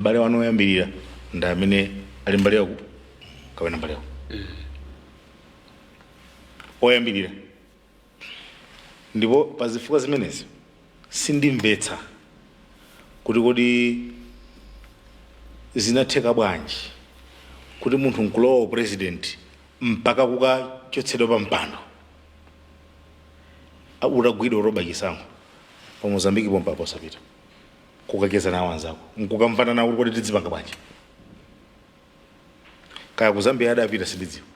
M'bale wanu woyambirira ndi amene ali mbali yaku kapena mbali yaku oyambirira. Ndipo pa zifukwa zimenezi sindimvetsa kuti kodi zinatheka bwanji kuti munthu nkulowa upresident mpaka kukachotsedwa pa mpando utagwidwa utoba chisankho pa Mozambiki pompa posapita kukacheza nawo anzako nkukamvana nawo kuti kodi tidzipanga bwanji. Kaya ku Zambia adapita sindidziwa,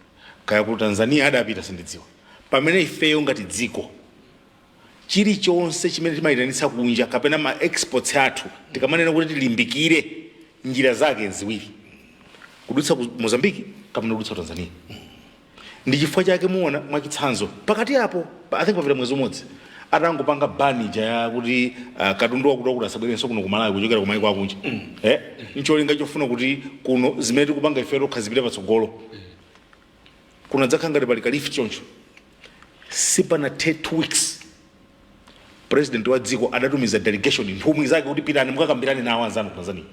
kaya ku Tanzania adapita sindidziwa. Pamene ifeyo ngati dziko, chilichonse chimene timayitanitsa kunja kapena ma exports athu, tikamanena kuti tilimbikire, njira zake nziwiri: kudutsa ku Mozambiki kapena kudutsa ku Tanzania. Ndi chifukwa chake muona, mwachitsanzo, pakati apo I think papita mwezi umodzi atangopanga ban ija yakuti katundu wakuti wakuti asabwerenso kuno ku Malawi kuchokera ku maiko akunja, ncholinga chofuna kuti kuno zimene tikupanga ife tokha zipite patsogolo. Kunadzakhala ngati pali ka lift choncho. Sipanathe 2 weeks, president wa dziko adatumiza delegation, nthumwi zake, kuti pitani mukakambirane nawo anzanu ku Tanzania.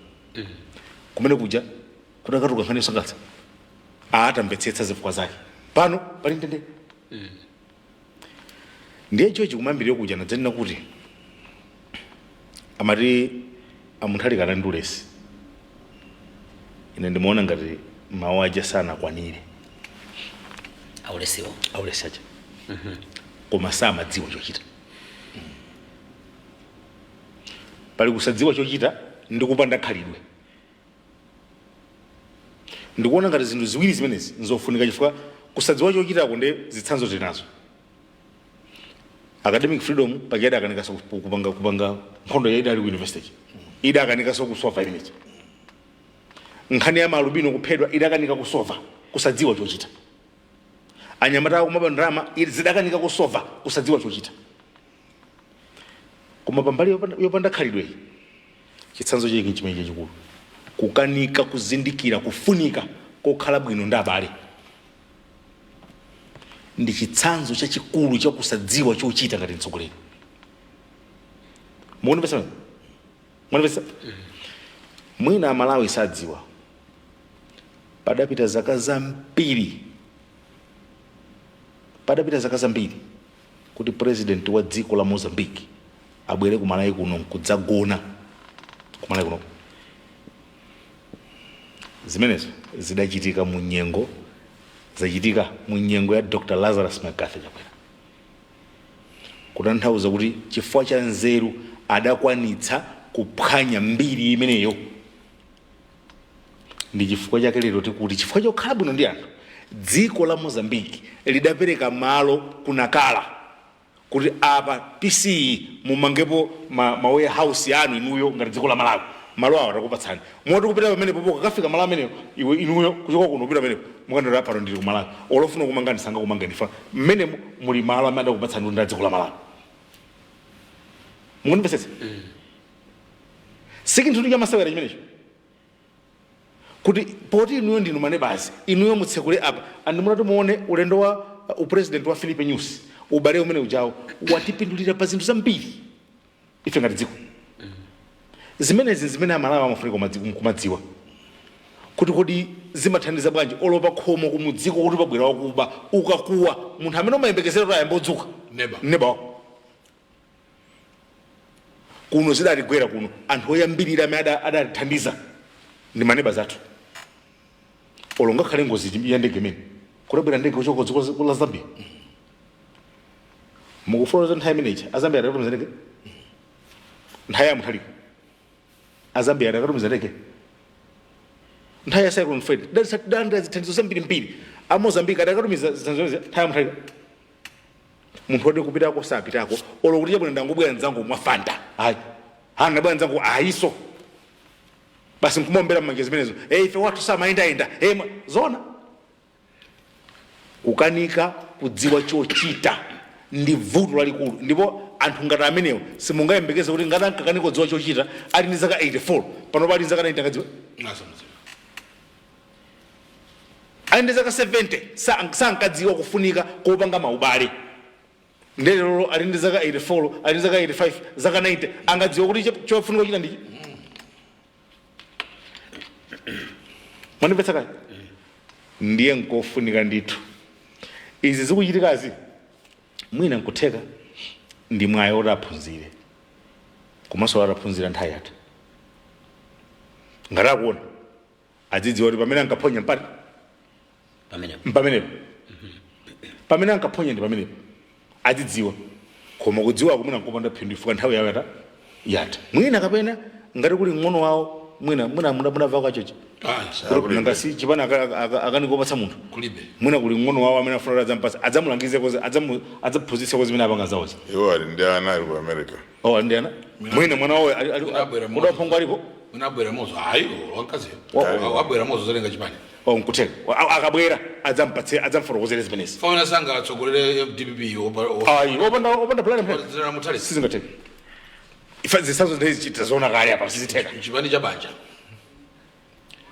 Kumene kuja kudakatuluka nkhani yosangalatsa, atamvetsetsa zifukwa zake. Pano pali mtendere. Ndiye George kumayambiriro kuja nadzanena kuti amati a Mutharika anali ndi ulesi. Ine ndimaona ngati mawu aja sanakwanire. Aulesiwo? Aulesi aja, koma samadziwa chochita. Pali kusadziwa chochita ndi kupanda khalidwe. Ndikuona ngati zinthu ziwiri zimenezi nzofunika, chifukwa kusadziwa chochitako ndi zitsanzo tinazo. Academic freedom paja idakanikanso kupanga nkhondo ya idali ku university, idakanikanso kusova imeneyi. Nkhani ya maalubino kuphedwa idakanika kusova, kusadziwa chochita. Anyamata akumaba ndalama zidakanika kusova, kusadziwa chochita. Koma pambali yopanda khalidwe, chitsanzo chake chimene chachikulu, kukanika kuzindikira kufunika kokhala bwino ndi abale, ndi chitsanzo chachikulu chakusadziwa chochita ngati mtsogoleri. Mukunipesa? Mukunipesa? Mwina Amalawi sadziwa, padapita zaka zambiri, padapita zaka zambiri kuti president wa dziko la Mozambique abwere ku Malawi kuno nkudzagona ku Malawi kuno. Zimenezo zidachitika mu nyengo, zachitika mu nyengo ya Dr Lazarus McCarthy Chakwera. Kutanthauza kuti chifukwa cha nzeru adakwanitsa kuphwanya mbiri imeneyo. Ndi chifukwa chake lero tikuti chifukwa chokhala bwino ndi anthu, dziko la Mozambique lidapereka malo kunakala kuti apa PC mumangepo ma warehouse yanu inuyo ngati dziko la Malawi. Malo awo atakupatsani moti kupita pamene popo kakafika malo ameneyo, iwe inuyo kuchoka kuno kupita pamenepo mukandora pano ndili ku Malawi, olofuna kumanga ndisanga kumanga ndifa mmenemo muli malo amene adakupatsani kuti ndi dziko la Malawi. Mukundimvetsetsa? Sikinthu chamasewera chimenecho, kuti poti inuyo ndinu manebazi, inuyo mutsekule apa. And munati muone ulendo wa upresident wa Filipe Nyusi, ubale umene ujawo watipindulira pa zinthu zambiri ife ngati dziko. Zimenezi zimene Amalawi amafunika kumadziwa kuti kodi zimathandiza bwanji. Olopa khomo kumudziko kuti pabwera wakuba, ukakuwa, munthu amene umayembekezera kuti ayambe odzuka Neba. Neba wako. Kuno zidatigwera kuno, anthu oyambirira amene adatithandiza ndi maneba zathu. Olo ngakhale ngozi ya ndege imene kudabwera ndege kuchoka ku dziko la Zambia, mukufotokoza nthawi imeneyi Azambia adakatumiza ndege? Nthawi ya Mutharika Azambia adakatumiza ndege? Nthawi ya Cyclone Freddy danda zithandizo zambirimbiri, a Mozambique adakatumiza zithandizo nthawi ya Mutharika? Munthu woti kupitako sapitako, olo kuti chabwino ndangobwera mdzango mwa Fanta, ayi, ha, ndabwera mdzango, ayiso, basi nkumaombera mmanja zimenezo. Ife wathu samayendayenda. Zona kukanika kudziwa chochita ndi vuto lalikulu. Ndipo anthu ngati amenewo simungayembekeze kuti ngati ankakanika kudziwa chochita ali ndi zaka 84, panopa ali ndi zaka 90 angadziwe? Nasamdziwa. Ali ndi zaka 70 sankadziwa kufunika kopanga maubale, ndelero ali ndi zaka 84, ali ndi zaka 85, zaka 90, angadziwa kuti chofunika kuchita ndichi? Mwandimvetsa kale? Ndiye nkofunika ndithu izi zikuchitikazi, mwina nkutheka ndi mwayi oti aphunzire, komanso ataphunzira nthawi yatha, ngati akuona adzidziwa kuti pamene ankaphonya mpati pamenepo. Mpamenepo, pamene ankaphonya ndi pamenepo, adzidziwa. Koma kudziwa kumene nkopanda phindu, ifika nthawi yawo yata, yatha. Mwina kapena ngati kuli mng'ono wawo, mwina munamva kachochi Ah, nangasi chipana akanikopatsa munthu. Kulibe. Mwina kuli mng'ono wawo amene afuna kuti adzampatsa, adzamulangize koze, adzaphunzitse zimene apanga zawozi. Iwo ali ndi ana ali ku America. Oh, ali ndi ana, mwina mwana wawo Abwera. Kudaphungu alipo. Mwina mozo, hayi, wankaziyo wabwera mozo zalenga chipani. Oh, nkutheka akabwera adzampatse, adzamfotokozere zimenezi. Fauna sanga atsogolere DPP. Ayi, opanda plan plan. Mutali. Sizingatheka. Ife zisazo ndizichita zona kale apa, sizitheka. Chipani cha banja.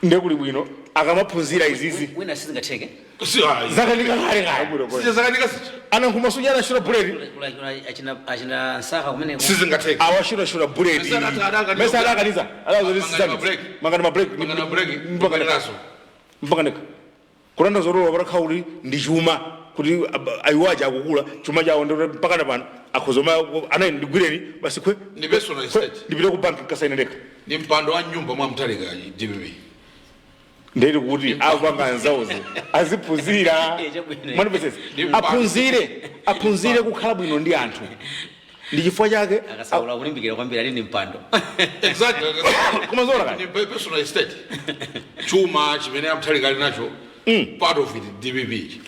Ndiye kuli bwino akamaphunzira izizi. Wina sizingatheke. Si hayi. Zakanika kale kale. Sija zakanika sija. Anankhuma suja anashura bullet. Achina Nsaka kumeneko. Sizingatheke. Awashurashura bullet. Mesa adakaniza. Mesa adakaniza. Mangana ma break. Mangana ma break. Mangana break. Mpaka Mpaka mpaka neka kulanda zolowa patakhala kuti ndi chuma kuti ayiwaja akukula chuma chawo, ndi mpaka na pano akhozoma anayi ndigwireni basi kwe. Ndi personal Kwe, estate. Ndipite ku banki nkasaine ndekha. Ndi mpando wa nyumba mwa Mutharika DPP. Ndeti kuti akupanga anzawozi aziphunzira. Eh, chabwino. Mwanipesesa? Ndi mpando. Aphunzire kukhala bwino ndi anthu, ndi chifukwa chake. Akasaula kulimbikira kwambiri, ali ndi mpando. Exactly. Koma zoona kale. Ndi personal estate, chuma chimene amutharika ali nacho, part of it DPP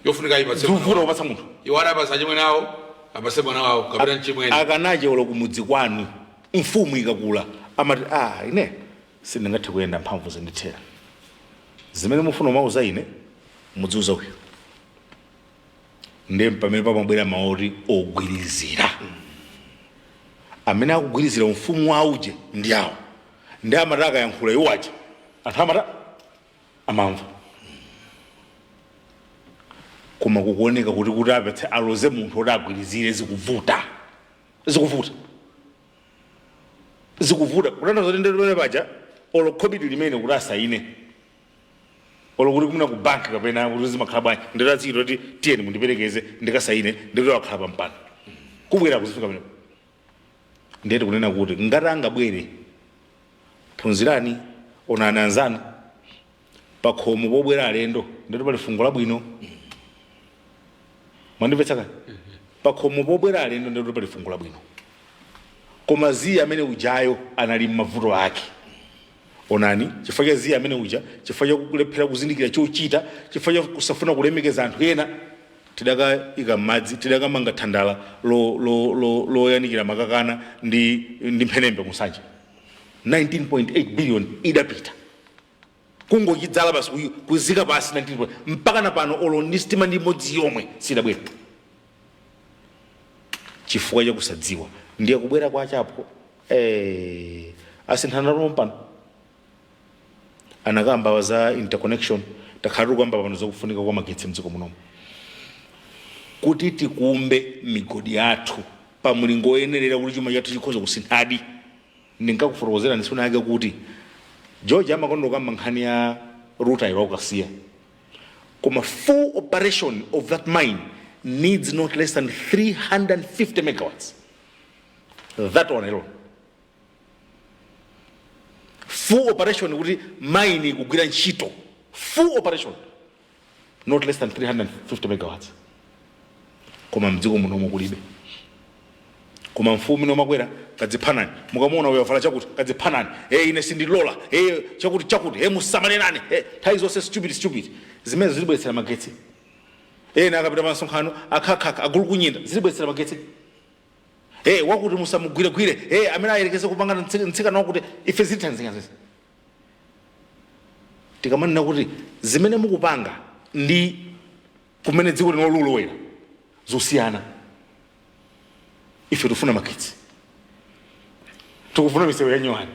yofunika ipatse. Zikuvuta kupatsa munthu. Iwo adapatsa chimwene awo, apatse mwana wawo kapena mchimwene. Akanache kumudzi kwanu, mfumu ikakula amati, "Ah, ine sindingathe kuyenda, mphamvu zindithera. Zimene mufuna umauza ine, mudziuza uyu." Ndiye pamene pamabwera maoti ogwirizira, amene akugwirizira mfumu wauje ndi awo, ndi amati akayankhula iwo aja, anthu amata amamva. Koma kukuoneka kuti apetse aloze munthu oti agwirizire, zikuvuta, zikuvuta, zikuvuta. Kutanthauza kuti ndende pamene paja olo khobidi limene kuti asaine, olo kuti kumuna ku banki kapena kuti zimakhala bwanji, nditazikita kuti tiyeni mundiperekeze ndikasaine, ndito wakhala pampando kubwera kuzifika pamenepo. Ndiyeti kunena kuti ngati angabwere, phunzirani, onani anzanu pakhomo pobwera alendo, ndito pali fungo labwino. Mwandimvetsa kani? Pakhomo pobwera alendo, ndito pali fungo labwino. Koma ziya amene ujayo anali m'mavuto ake. Onani, chifukwa cha ziya amene uja, chifukwa cha kulephera kuzindikira chochita, chifukwa cha kusafuna kulemekeza anthu ena, tidakayika m'madzi, tidakamanga thandala loyanikira makakana ndi mphenembe kusanja. 19.8 billion idapita kungochidzala basi, kuzika pasi 19 mpaka na pano olo ndi sitima ndi imodzi yomwe sidabwera, chifukwa cha kusadziwa. Ndiye kubwera kwa chapo asinthana pano anakamba za interconnection. Takhala tikukamba pano zakufunika kwa magetsi mdziko munomu, kuti tikumbe migodi yathu pa mlingo woyenerera kuti chuma chathu chikhoza kusinthadi. Ndinkakufotokozera ndisuna yake kuti George amakonda kukamba nkhani ya rutile wakukasiya, koma full operation of that mine needs not less than 350 megawatts. That one alone, full operation, kuti mine ikugwira ntchito, full operation, not less than 350 megawatts. Koma mdziko munomo kulibe. Koma mfumu ino makwera kadziphanani, mukamuona uyo avala chakuti, kadziphanani, hey, ine sindilola, hey, chakuti chakuti, hey, musamalirane, hey, nthawi zonse stupid, stupid. Zimene zilibweretsera magetsi? Ena akapita pa msonkhano akhakhakha agulu kunyinda, zilibweretsera magetsi? Hey, wakuti musamugwiregwire, hey, amene ayerekeze kupangana mtsikana wakuti, ife zilithandizika zizi. Tikamanena kuti zimene mukupanga ndi kumene dziko lino lulowera zosiyana. Ife tikufuna magetsi, tikufuna misewu ya nyuwani,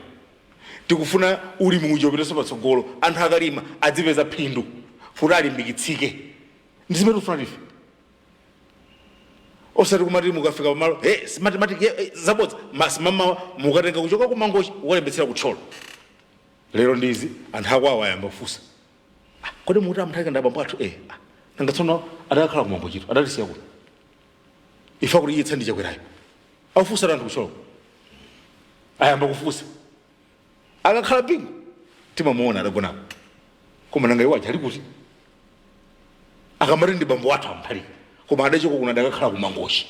tikufuna ulimi uja upitenso patsogolo, anthu akalima adzipeza phindu kuti alimbikitsike. Ndi zimene tikufuna ife, osati kumati mukafika pamalo, hey, mathematics, hey, zabodza. Mama mukatenga kuchoka ku Mangochi ukalembetsera kutcholo. Lero ndizi anthu akwawo ayamba kufunsa, "Ah, kodi muti amuthalika ndi abambo athu?" Eh, ah, nanga tsono adakhala kumambo chito adatisiya kuno, ife akutiyitsa ndi Chakwerayo. Akufunsa anthu kucholo, ayamba kufunsa. Akakhala Bingu timamuona adagonapo, koma nanga iwo aja ali kuti? Akamati ndi bambo athu amuthalika, koma adachoko kuno, adakakhala kumangochi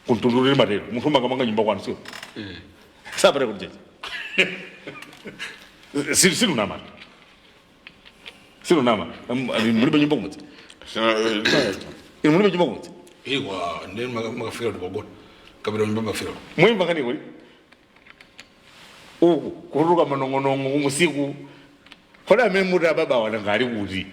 kumtunduli matero. Munthu umangamanga nyumba kwanu, sio sapata kuti jeje silunama, silunama. Mulibe nyumba kumudzi? Inu mulibe nyumba kumudzi? Ili kwa ndeni makafika kuti pagona kapita nyumba mafika. Mwimba kani kuli uku kutuluka manong'onong'o kumusiku, kodi amene muti ababa wananga ali kuti?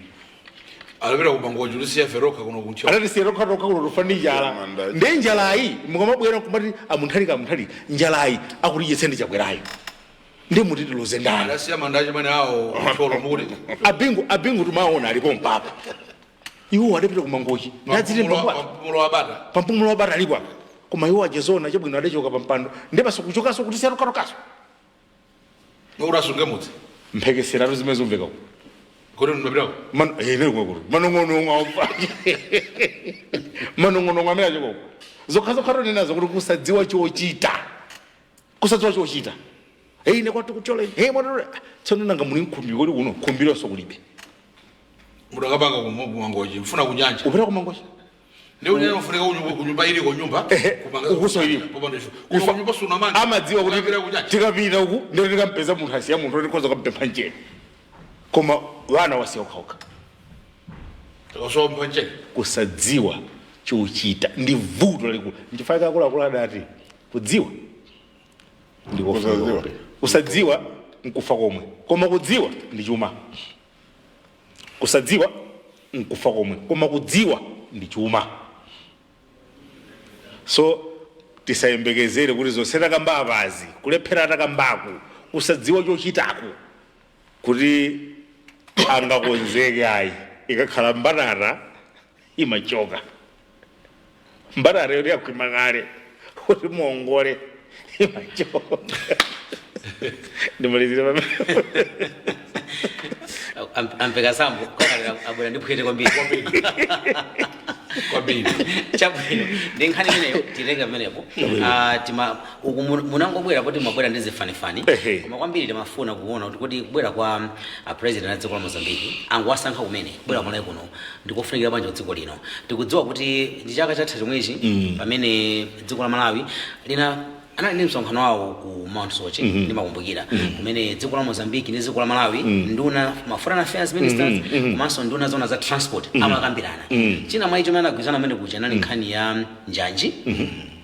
Alapita kumangochi, ulisiya feroka kuno kuncho. Adatisiya tokha kuno, tufa ndi njala. Manda. Ndi njalayi mukamabwera kumati amunthalika, amuthalika, njalayi akutidyetsa ndi Chakwerayo, ndi muti tiloze ndani? Adasiya manda achimene awo kucholo mukuti. Abingu, abingu timaona alipo mpapa, iwo adapita kumangochi ndadziti mpapa. Mpumulo wabata. Pampumulo wabata alipo apa, koma iwo ajezona chabwino adachoka pampando ndi basi kuchokaso kuti siya tokatokaso. Nokuti asunge mudzi. Mphekeseratu zimene zumveka uko. Kuti ndimapitako. Mano eh neli kumwe kuti manong'onong'o aupa manong'onong'o amene achokoko zokha zokha tonenazo kuti kusadziwa chochita, kusadziwa chochita. Hey, ine kwati kuchola, hey mwana, tsono nanga muli nkhumbi kodi kuno? Khumbilonso kulibe. Mudakapanga kumangochi mfuna kunyanja. Upita kumangochi. Ndi unene ufunika kunyumba ili kunyumba. Ehe, ukuso ilipo. Popanda ife kuno kunyumba sunamanga. Amadziwa kuti Ukapita kunyanja. Tikapita uku ndiro tikampeza munthu, asiya munthu tikhoza kampempha mchere, koma wana wasiya okhaokha. Osompha mchere. Kusadziwa chochita ndi vuto lalikulu. Nchifukwa akuluakulu adati kudziwa ndikofunika Kusadziwa. kwambiri. Kusadziwa nkufa komwe, koma kudziwa ndi chuma. Kusadziwa nkufa komwe, koma kudziwa ndi chuma. So tisayembekezere kuti zonse takamba apazi, kulephera takambaku, kusadziwa chochitaku, kuti angakonzeke, ayi. Ikakhala mbatata imachoka, mbatata yoti yakhwima kale kuti muongole imachoka. Ndimalizire pamene. Ampeka sambo kakalera abwera ndi phwete kwambiri. Kwambiri. Chabwino, ndi nkhani imeneyo, tileke pamenepo. Ah, tima uku munangobwera kuti mwabwera ndi zifanifani. Koma kwambiri timafuna kuona kuti kubwera kwa president a dziko la Mozambique angowasankha kumene kubwera kumalawi kuno ndikofunikira bwanji ku dziko lino. Tikudziwa kuti ndi chaka chatha chomwechi pamene dziko la Malawi lina anali ndi msonkhano wawo ku Mount Soche, ndimakumbukira, kumene dziko la Mozambique ndi dziko la Malawi, nduna ma foreign affairs ministers komanso nduna zona za transport amakambirana. China mwa icho chimene anagwirizana kumene kuja nali nkhani ya njanji,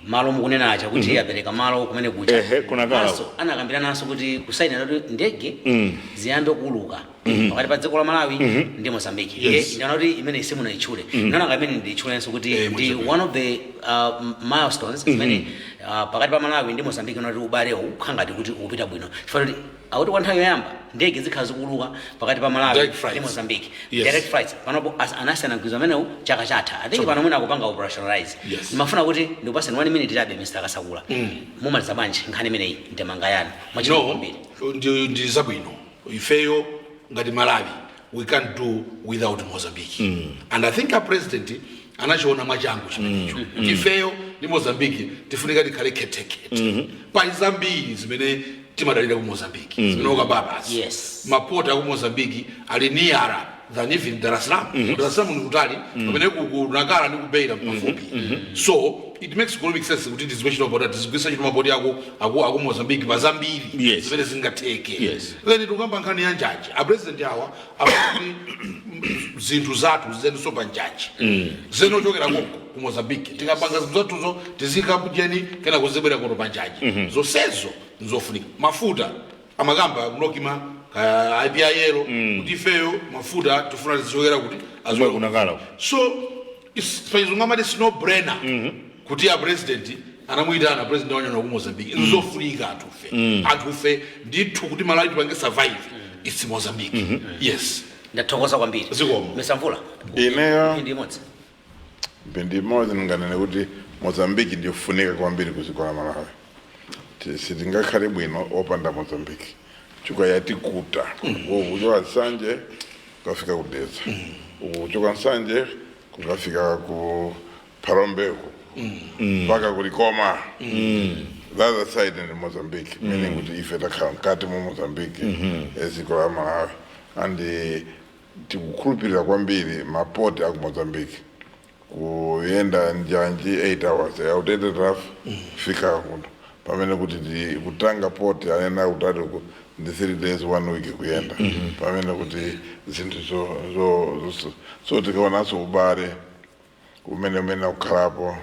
malo mukunena aja kuti apereka malo kumene kuja. Ehe, kunakala. Komanso anakambirananso kuti kusayinira kuti ndege ziyambe kuuluka pakati pa dziko la Malawi ndi Mozambique. Yes. Ndaona kuti imene simunayitchule, ndaona imene ndiyitchulenso kuti ndi Mozambique. one of the milestones zimene pakati pa Malawi ndi Mozambique, unati ubalewo ukhala ngati kuti ukupita bwino, chifukwa kuti akuti kwa nthawi yoyamba ndege zikhala zikuuluka pakati pa Malawi Direct flights. ndi Mozambique. Yes. Direct flights. Panopo anasiyana mgwirizano amenewu chaka chatha, I think. Pano mwina akupanga operationalize. Yes. Ndimafuna kuti ndikupaseni one minute chabe, Mr Kasakula. Mumaliza bwanji nkhani imeneyi, ndemanga yanu mwachidule No. kwambiri? Ndi zabwino. Ifeyo ngati Malawi we can't do without Mozambique, and I think our president anachiona mwachangu chimenecho, kuti ifeyo ndi Mozambique tifunika tikhale khetekhete. Pali zambiri zimene timadalira ku Mozambique zimene ukababasi. Mapoti aku Mozambique ali nearer than even Dar es Salaam. Dar es Salaam ni kutali, pamene ku Nakala ndi ku Beira pafupi. So it makes economic sense kuti tizigwisa mapoti, tizigwisa ntchito mapoti aku Mozambique pa zambiri zimene zingatheke. Then tikukamba nkhani ya njanji, a president awa akuti zinthu zathu zizenso pa njanji zenochokera konko ku Mozambique. Tikapanga zinthu zathuzo tizikapujeni kena kuzibwera kuno pa njanji. Zonsezo nzofunika. Mafuta amakamba kunokima kaya IPIL kuti ifeyo mafuta tifuna tizichokera kuti Kumwe kunakala. So pachizungu amati it's no brainer kuti a president anamuyitana president wanyona ku Mozambique. Nzofunika anthufe, anthufe ndithu kuti Malawi tipange survive, it's Mozambique, yes. Ndathokoza kwambiri. Zikomo. Mr Mvula. Ineyo mphindi imodzi. Mphindi imodzi, ndinganene kuti Mozambique ndiyofunika kwambiri ku dziko la Malawi. Sitingakhale bwino opanda Mozambique. Chifukwa yatikuta kuchoka Nsanje kukafika ku Dedza, kuchoka Nsanje kukafika ku Phalombe uku mpaka ku Likoma, the other side ndi Mozambique, meaning kuti ife takhala mkati mu Mozambique, dziko la Malawi, and tikukhulupirira kwambiri mapoti aku Mozambique. Kuyenda njanji 8 hours yautete traf fika kuno, pamene kuti ndi kutanga port anena kutati uku ndi 3 days, 1 week kuyenda, pamene kuti zinthu so tikaonanso ubale umene ukukhalapo,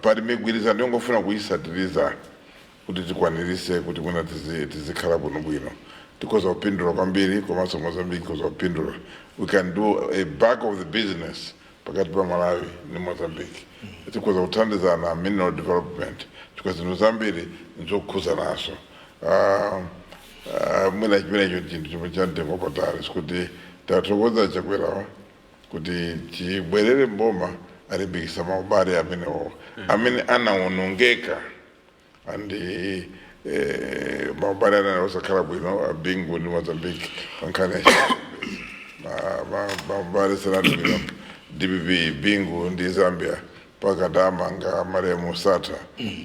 pali migwirizano yongofuna kuyisatiriza kuti tikwanirise kuti mwina tizikhala bwinobwino, tikhoza kupindula kwambiri, komanso Mozambique ikhoza kupindula. We can do a back of the business pakati pa Malawi ndi Mozambique. Tikhoza kuthandizana mineral development, chifukwa zinthu zambiri nzokhuza naso. Mwina chimenecho chinthu chomwe cha mtengo wapatali, sikuti tathokoza Chakwerawa kuti chibwerere mboma, alimbikisa maubale amenewo amene anawonongeka andi maubale anene osakhala bwino abingu ndi Mozambique pankhani ya maubale sanali bwino, DPP, Bingu ndi Zambia, pakati amanga malemu Sata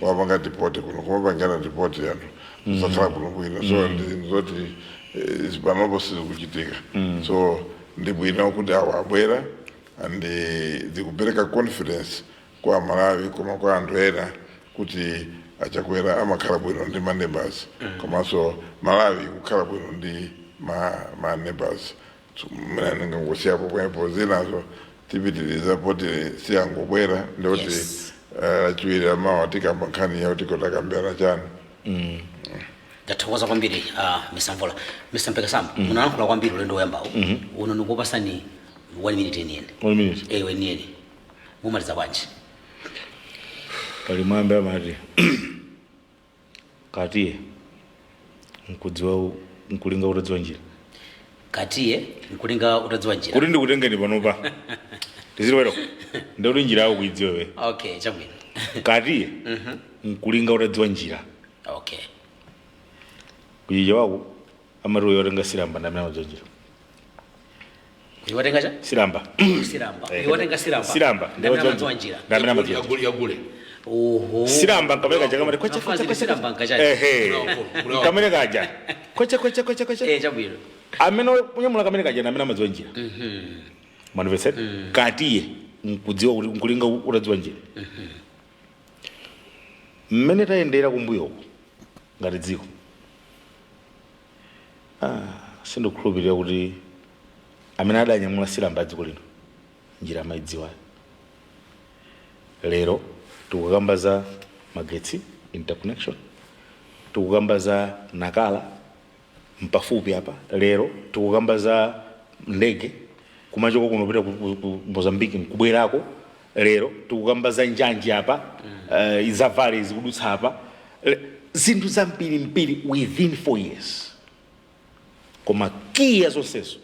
wapanga deport kuno, kumapangana deport yanthu kusakhala bwino bwino. So ndi zinthu zoti panopo sizikuchitika, so ndi bwino kuti awa abwera and zikupereka confidence kwa Malawi koma kwa anthu ena kuti aChakwera amakhala bwino ndi ma neighbors, komanso Malawi kukhala bwino ndi ma neighbors. So, mene ndingangosiyapo pwepo, zinazo tipitiriza poti siyangobwera ndikuti Lachiwiri amawa tikamba nkhani yakuti kotakambirana chani. Ndathokoza kwambiri, Mr Mvula. Mr Mpekasambo, munalankhula kwambiri ulendo woyambawo uno. Ndikupasani 1 minute yeniyeni. One minute. Ewe, yeniyeni. Mumaliza bwanji? Pali mwambe amati katiye nkudziwa nkulinga utadziwa njira. Katiye nkulinga utadziwa njira. Kuti ndikutengeni panopa tizilowero, ndikuti njira yako kuidziwe we. Okay, chabwino. Katiye nkulinga utadziwa njira. Kuchicha wako amati uyo watenga silamba ndamene amadziwa njira. Iwatenga cha? Silamba. Silamba. Iwatenga silamba. Silamba. Ndamene amadziwa njira. Ndamene amadziwa njira. Yagule, yagule. Oho. Silamba nkamene kaja kamati kweche Mafazi kweche kweche. Silamba nkachani? Ehe. Kulawa. Kamene kaja kweche kweche kweche kweche. Eh, chabwino. Amene unyamula kamene kaja ndamene amadziwa njira. Manifested katiye nkudziwa kuti nkulinga utadziwa njira. Mmene tayendera kumbuyoko ngati dziko, sindikukhulupirira kuti amene adanyamula silamba dziko lino njira amayidziwayo. Lero tikukamba za magetsi interconnection, tikukamba za Nakala mpafupi apa, lero tikukamba za ndege kumachoka kuno kupita ku Mozambique nkubwerako, lero tikukamba za njanji apa, za valley zikudutsa apa. Zinthu zambirimbiri within 4 years, koma key ya zonsezo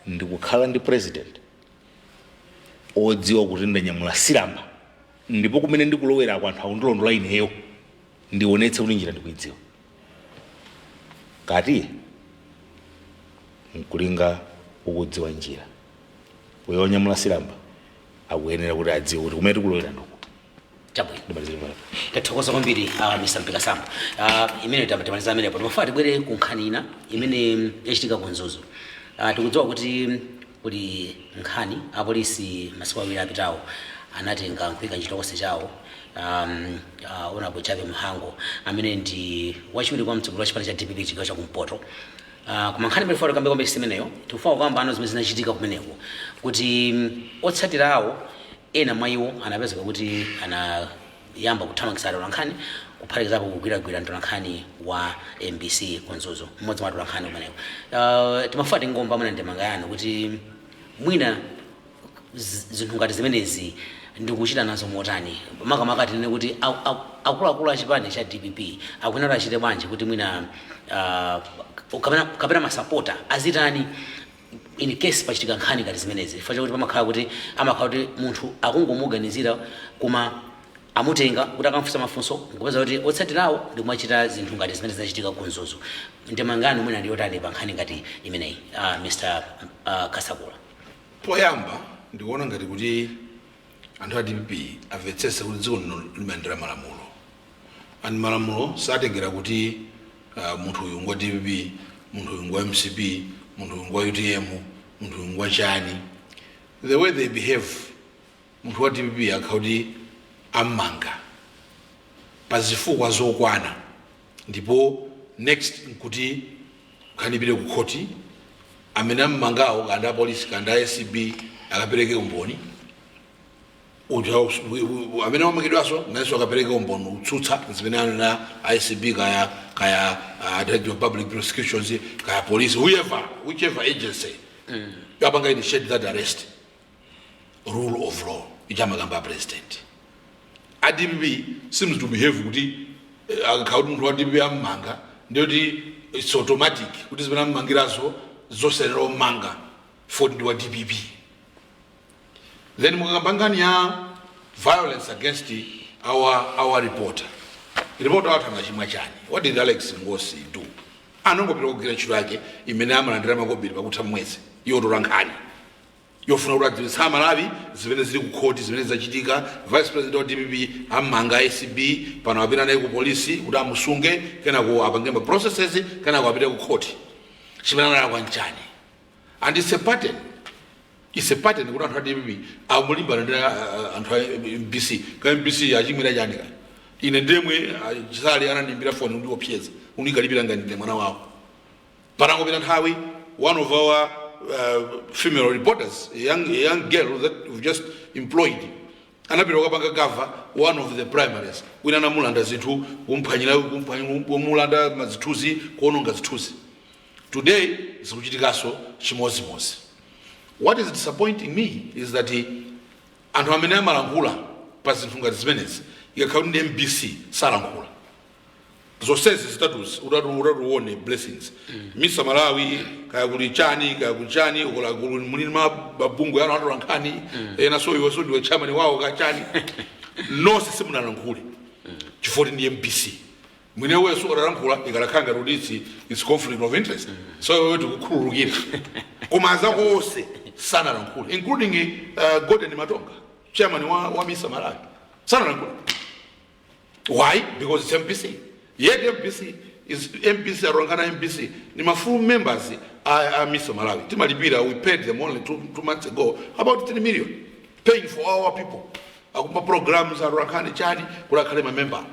ndikukhala ndi president odziwa kuti ndanyamula silamba, ndipo kumene ndikulowera anthu akundilondola ineyo, ndionetse kuti njira ndikuidziwa. Kati nkulinga ukudziwa njira, uyo onyamula silamba akuyenera kuti adziwe kuti kumene tikulowera ndiko. Chabwino. Ndimalizire pano. Tathokoza kwambiri, Mr Mpekasambo. Imene tamaliza amenepo, timafuna tibwere ku nkhani ina imene yachitika ku Mzuzu. Tikudziwa kuti kuli nkhani, apolisi masiku 2 apitawo anatenga nkuyika nchitokosi chawo Honorable Jappie Mhango amene ndi wachiwiri kwa mtsogoleri wa chipani cha DPP chigawo chakumpoto. Koma nkhani imene tikambe kwambiri simeneyo. Tikufuna kukamba ano zimene zinachitika kumeneko, kuti otsatirawo ena mwa iwo anapezeka kuti anayamba kuthamangitsa atolankhani, kuphatikizapo kugwiragwira mtolankhani wa MBC ku Mzuzu, mmodzi mwa atolankhani kumeneko. Timafuna tingomva mwina ndemanga yanu kuti mwina zinthu ngati zimenezi ndikuchita nazo motani, makamaka tinene kuti akuluakulu a chipani cha DPP akuyenera achite bwanji kuti mwina kapena masapota azitani in case pachitika nkhani ngati zimenezi, chifukwa chakuti pamakhala kuti amakhala kuti munthu akungomuganizira koma Amutenga kuti akamfunsa mafunso, nkupeza kuti otsatirawo ndikumachita zinthu ngati zimene zinachitika ku Mzuzu. Ndemangani mwina ndiyotani pa nkhani ngati imeneyi, Mr Kasakula? Poyamba, ndikuona ngati kuti anthu a DPP amvetsetse kuti dziko lino limayendera malamulo, and malamulo satengera kuti munthu uyu ngwa DPP, munthu uyu ngwa MCP, munthu uyu ngwa UTM, munthu uyu ngwa chani. The way they behave, munthu wa DPP akha kuti ammanga pa zifukwa zokwana, ndipo next nkuti nkhani ipite ku khoti, amene ammangawo, kanda apolisi, kanda ACB, akapereke umboni. Amene wamangidwaso nayenso akapereke umboni utsutsa zimene anena ACB, kaya Director of Public Prosecutions, kaya police, whoever, whichever agency yapanga initiate that arrest. Rule of law ichamakamba president. A DPP seems to behave kuti akakhala kuti munthu wa DPP ammanga, ndiyoti it's automatic kuti zimene ammangirazo zosenera omanga foti ndi wa DPP. Then mukakamba nkhani ya violence against our reporter, reporter wathu angachimwa chani? What did Alex Ngosi do? Anongopita kugwira ntchito yake imene amalandira makobiri pakutha mwezi, yotola nkhani yofuna kuti adziwitsa Amalawi zimene zili ku khoti, zimene zachitika. Vice president wa DPP ammanga ACB, pano apita naye ku polisi kuti amusunge, kenako apange ma processes, kenako apite ku khoti. Chimene analakwa nchani? And it's a pattern, it's a pattern kuti anthu a DPP amulimbana ndi anthu a MBC. Ka MBC achimwira chani? Ka ine ndemwe Chisale anandimbira foni kundiopseza, unikalipira ngati ndine mwana wawo. Patangopita nthawi, one of our female reporters, a young girl that we've just employed, anapita kukapanga cover one of the primaries. Wina anamulanda zinthu, kumphwanyira, kumulanda mazithunzi, kuononga zithunzi. Today zikuchitikanso chimozimozi. What is disappointing me is that anthu amene amalankhula pa zinthu ngati zimenezi, ikakhala kuti ndi MBC, salankhula. Zonsezi zitatuzi utatu uone, Blessings, Misa Malawi, kaya kuli chani, kaya kuli chani, ukola kuli muli mabungwe ano atola nkhani ena, so iwe so ndiwe chairman wawo ka chani, nonse simunalankhule chifukwa ndi MBC. Mwine weso utalankhula ikalakhala ngati kuti it's conflict of interest, so iwe tikukhululukira. Koma azako onse sanalankhule, including Gordon Matonga, chairman wa Misa Malawi, sanalankhule. Why? Because it's MBC. Yet MBC is MBC, Arongana MBC. Ni ma full members are Misa Malawi. Timalipira, we paid them only 2 months ago about 3 million. Paying for our people. Akumba programs, Arongana chani, kula ma member.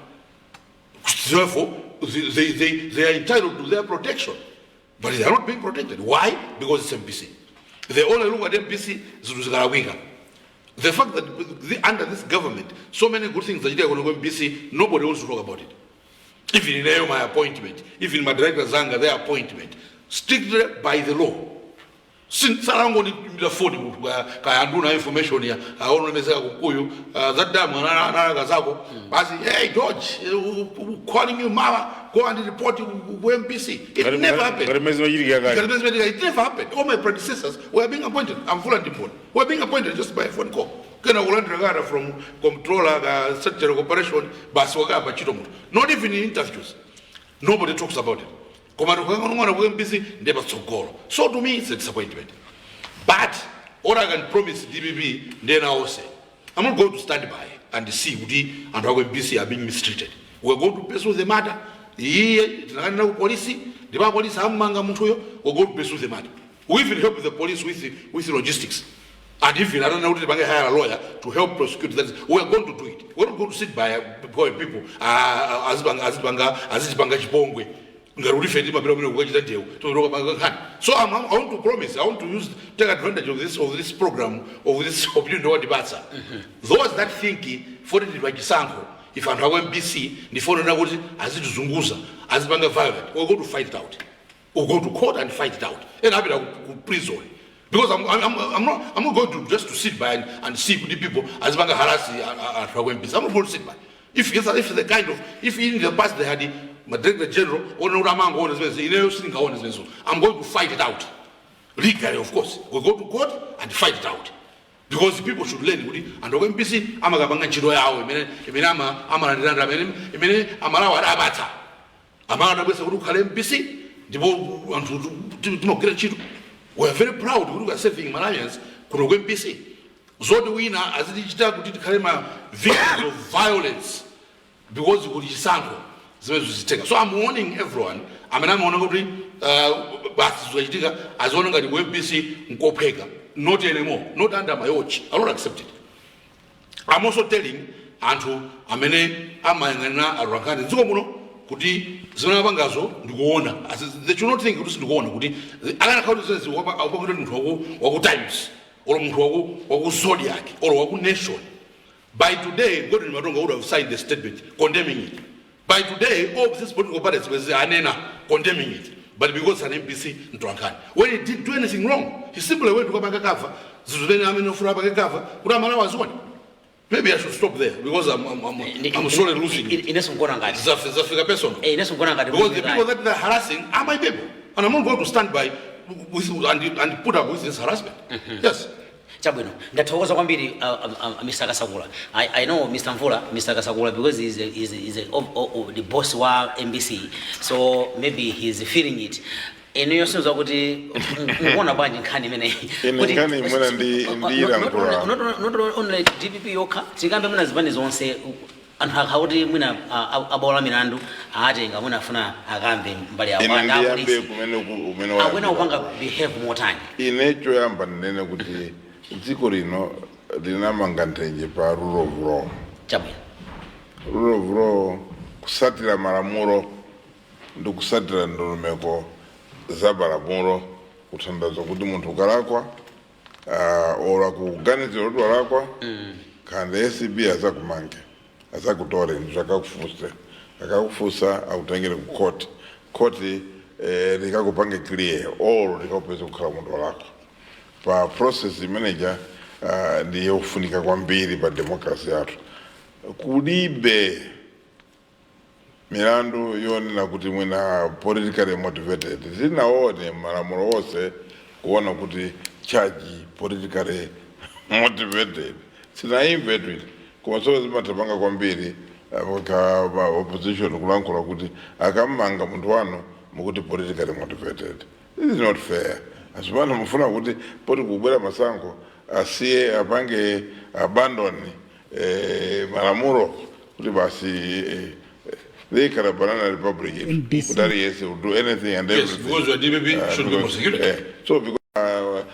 Therefore, they are entitled to their protection. But they are not being protected. Why? Because it's MBC. They only look at MBC, zinthu zikalakwika. The fact that under this government, so many good things that are going to MBC, nobody wants to talk about it. Even in my appointment, even my director zanga, their appointment, strictly by the law. Salangondiimbira foni munthu, kaya anduna information ya aonomezeka Kunkuyu, that time analaka zako basi, "Hey George, calling you mama, go and report ku MBC." It never happened. Ngati mmene zimachitikira kale. It never happened. All my predecessors were being appointed. I'm full and were being appointed just by a phone call. Kena kulandira kata from controller, ka secretary corporation, basi wakamba ntchito munthu. Not even in interviews. Nobody talks about it. Koma tikang'ono ku MBC ndiye patsogolo. So to me it's a disappointment. But all I can promise DPP ndiye onse, I'm not going to stand by and see kuti anthu aku MBC are being mistreated. We're going to pursue the matter. Iye tinakanena ku polisi, ndipo apolisi amumanga munthuyo. We're going to pursue the matter. We even help the police with logistics. And even I don't know to hire a lawyer to help prosecute that. We are going to do it. We're not going to sit by people azipanga chipongwe ngati kuti ife timapita kumene kukachita ndewu, timapita nkhani. So I want to promise, I want to use take advantage of this program, of this opportunity wandipatsa. Those that think foti tili pachisankho, if anthu aku MBC ndifonera kuti azitizunguza, azipanga violent, we're going to fight it out. We'll go to court and fight it out. And I'll be to prison. Because I'm not going to just to sit by and see the people azipanga harass anthu aku MBC. I'm not going to sit by. If the kind of, if in the past they had the director general, or no amango, I'm going to fight it out. Legally, of course. We'll go to court and fight it out. Because people should learn kuti anthu aku MBC amakapanga ntchito yawo imene amalandirandira, imene Amalawi adapatsa. Amalawi adabwesa kuti ukhale MBC, ndipo anthu timagwira ntchito. We are very proud kuti we are serving Malawians kuno ku MBC. Zoti wina azitichita kuti tikhale ma victims of violence because kuti chisankho, zimene zizitheka. So I'm warning everyone amene amaona kuti basi zikachitika aziona ngati ku MBC nkophweka. Not anymore, not under my watch. I don't accept it. I'm also telling anthu amene amayang'anira atolankhani dziko muno kuti zimene apangazo ndikuona. They should not think kuti sindikuona, kuti akanakhala kuti zimene akupakuti munthu waku Times or munthu waku Zodiac or waku Nation, by today Godwin Matonga would have signed a statement condemning it. By today all these political parties was anena condemning it. But because an MBC mtolankhani, when he didn't do anything wrong, he simply went to kapanga cover zinthu zimene amene ofuna apange cover kuti Amalawi azione. Maybe I should stop there because I'm slowly losing it. Inenso nkuona ngati Zafika personal. Inenso nkuona ngati Because the people that they're harassing are my people and I'm not going to stand by with, and put up with this harassment. Yes. Chabwino, ndathokoza kwambiri, Mr Kasakula. I know Mr Mvula, Mr Kasakula, because he's the boss wa MBC, so maybe he's feeling it. Inuyo sinza kuti mukuona bwanji nkhani imeneyi? Ine nkhani imene ndiyilankhula. Not only DPP yokha, tikambe mwina zipani zonse, anthu akhakuti mwina abola milandu aatenga, mwina afuna akambe mbali yawo. Ine Anthu ndiyambe apolisi kumene umene akwena wayambira. Kupanga behave motani? Ine choyamba ndinene kuti dziko lino linamanga nthenje pa rule of law. Rule of law, kusatira malamulo ndi kusatira ndondomeko za malamulo, kuthandiza kuti munthu ukalakwa, ora kuganizira kuti walakwa, khanda ACB azakumange, azakutore, ndizvo akakufunse, akakufunsa akutengere ku court, court likakupange clear or likakupeza kukhala munthu walakwa. Pa process imeneja ndi yofunika kwambiri pa democracy yathu. Kulibe milandu yonena kuti mwina politically motivated. Zinaone malamulo wonse kuona kuti charge politically motivated, sinaimve twiti. Koma so zimatapanga kwambiri ka opposition kulankhula kuti akammanga munthu wanu mukuti politically motivated. This is not fair. Asipano mufuna kuti poti kubwera masankho asiye apange abandon malamulo kuti basi ikhala banana republic NBC. kuti aliyense will do anything and Yes, everything. because your DPP should be prosecuted. So because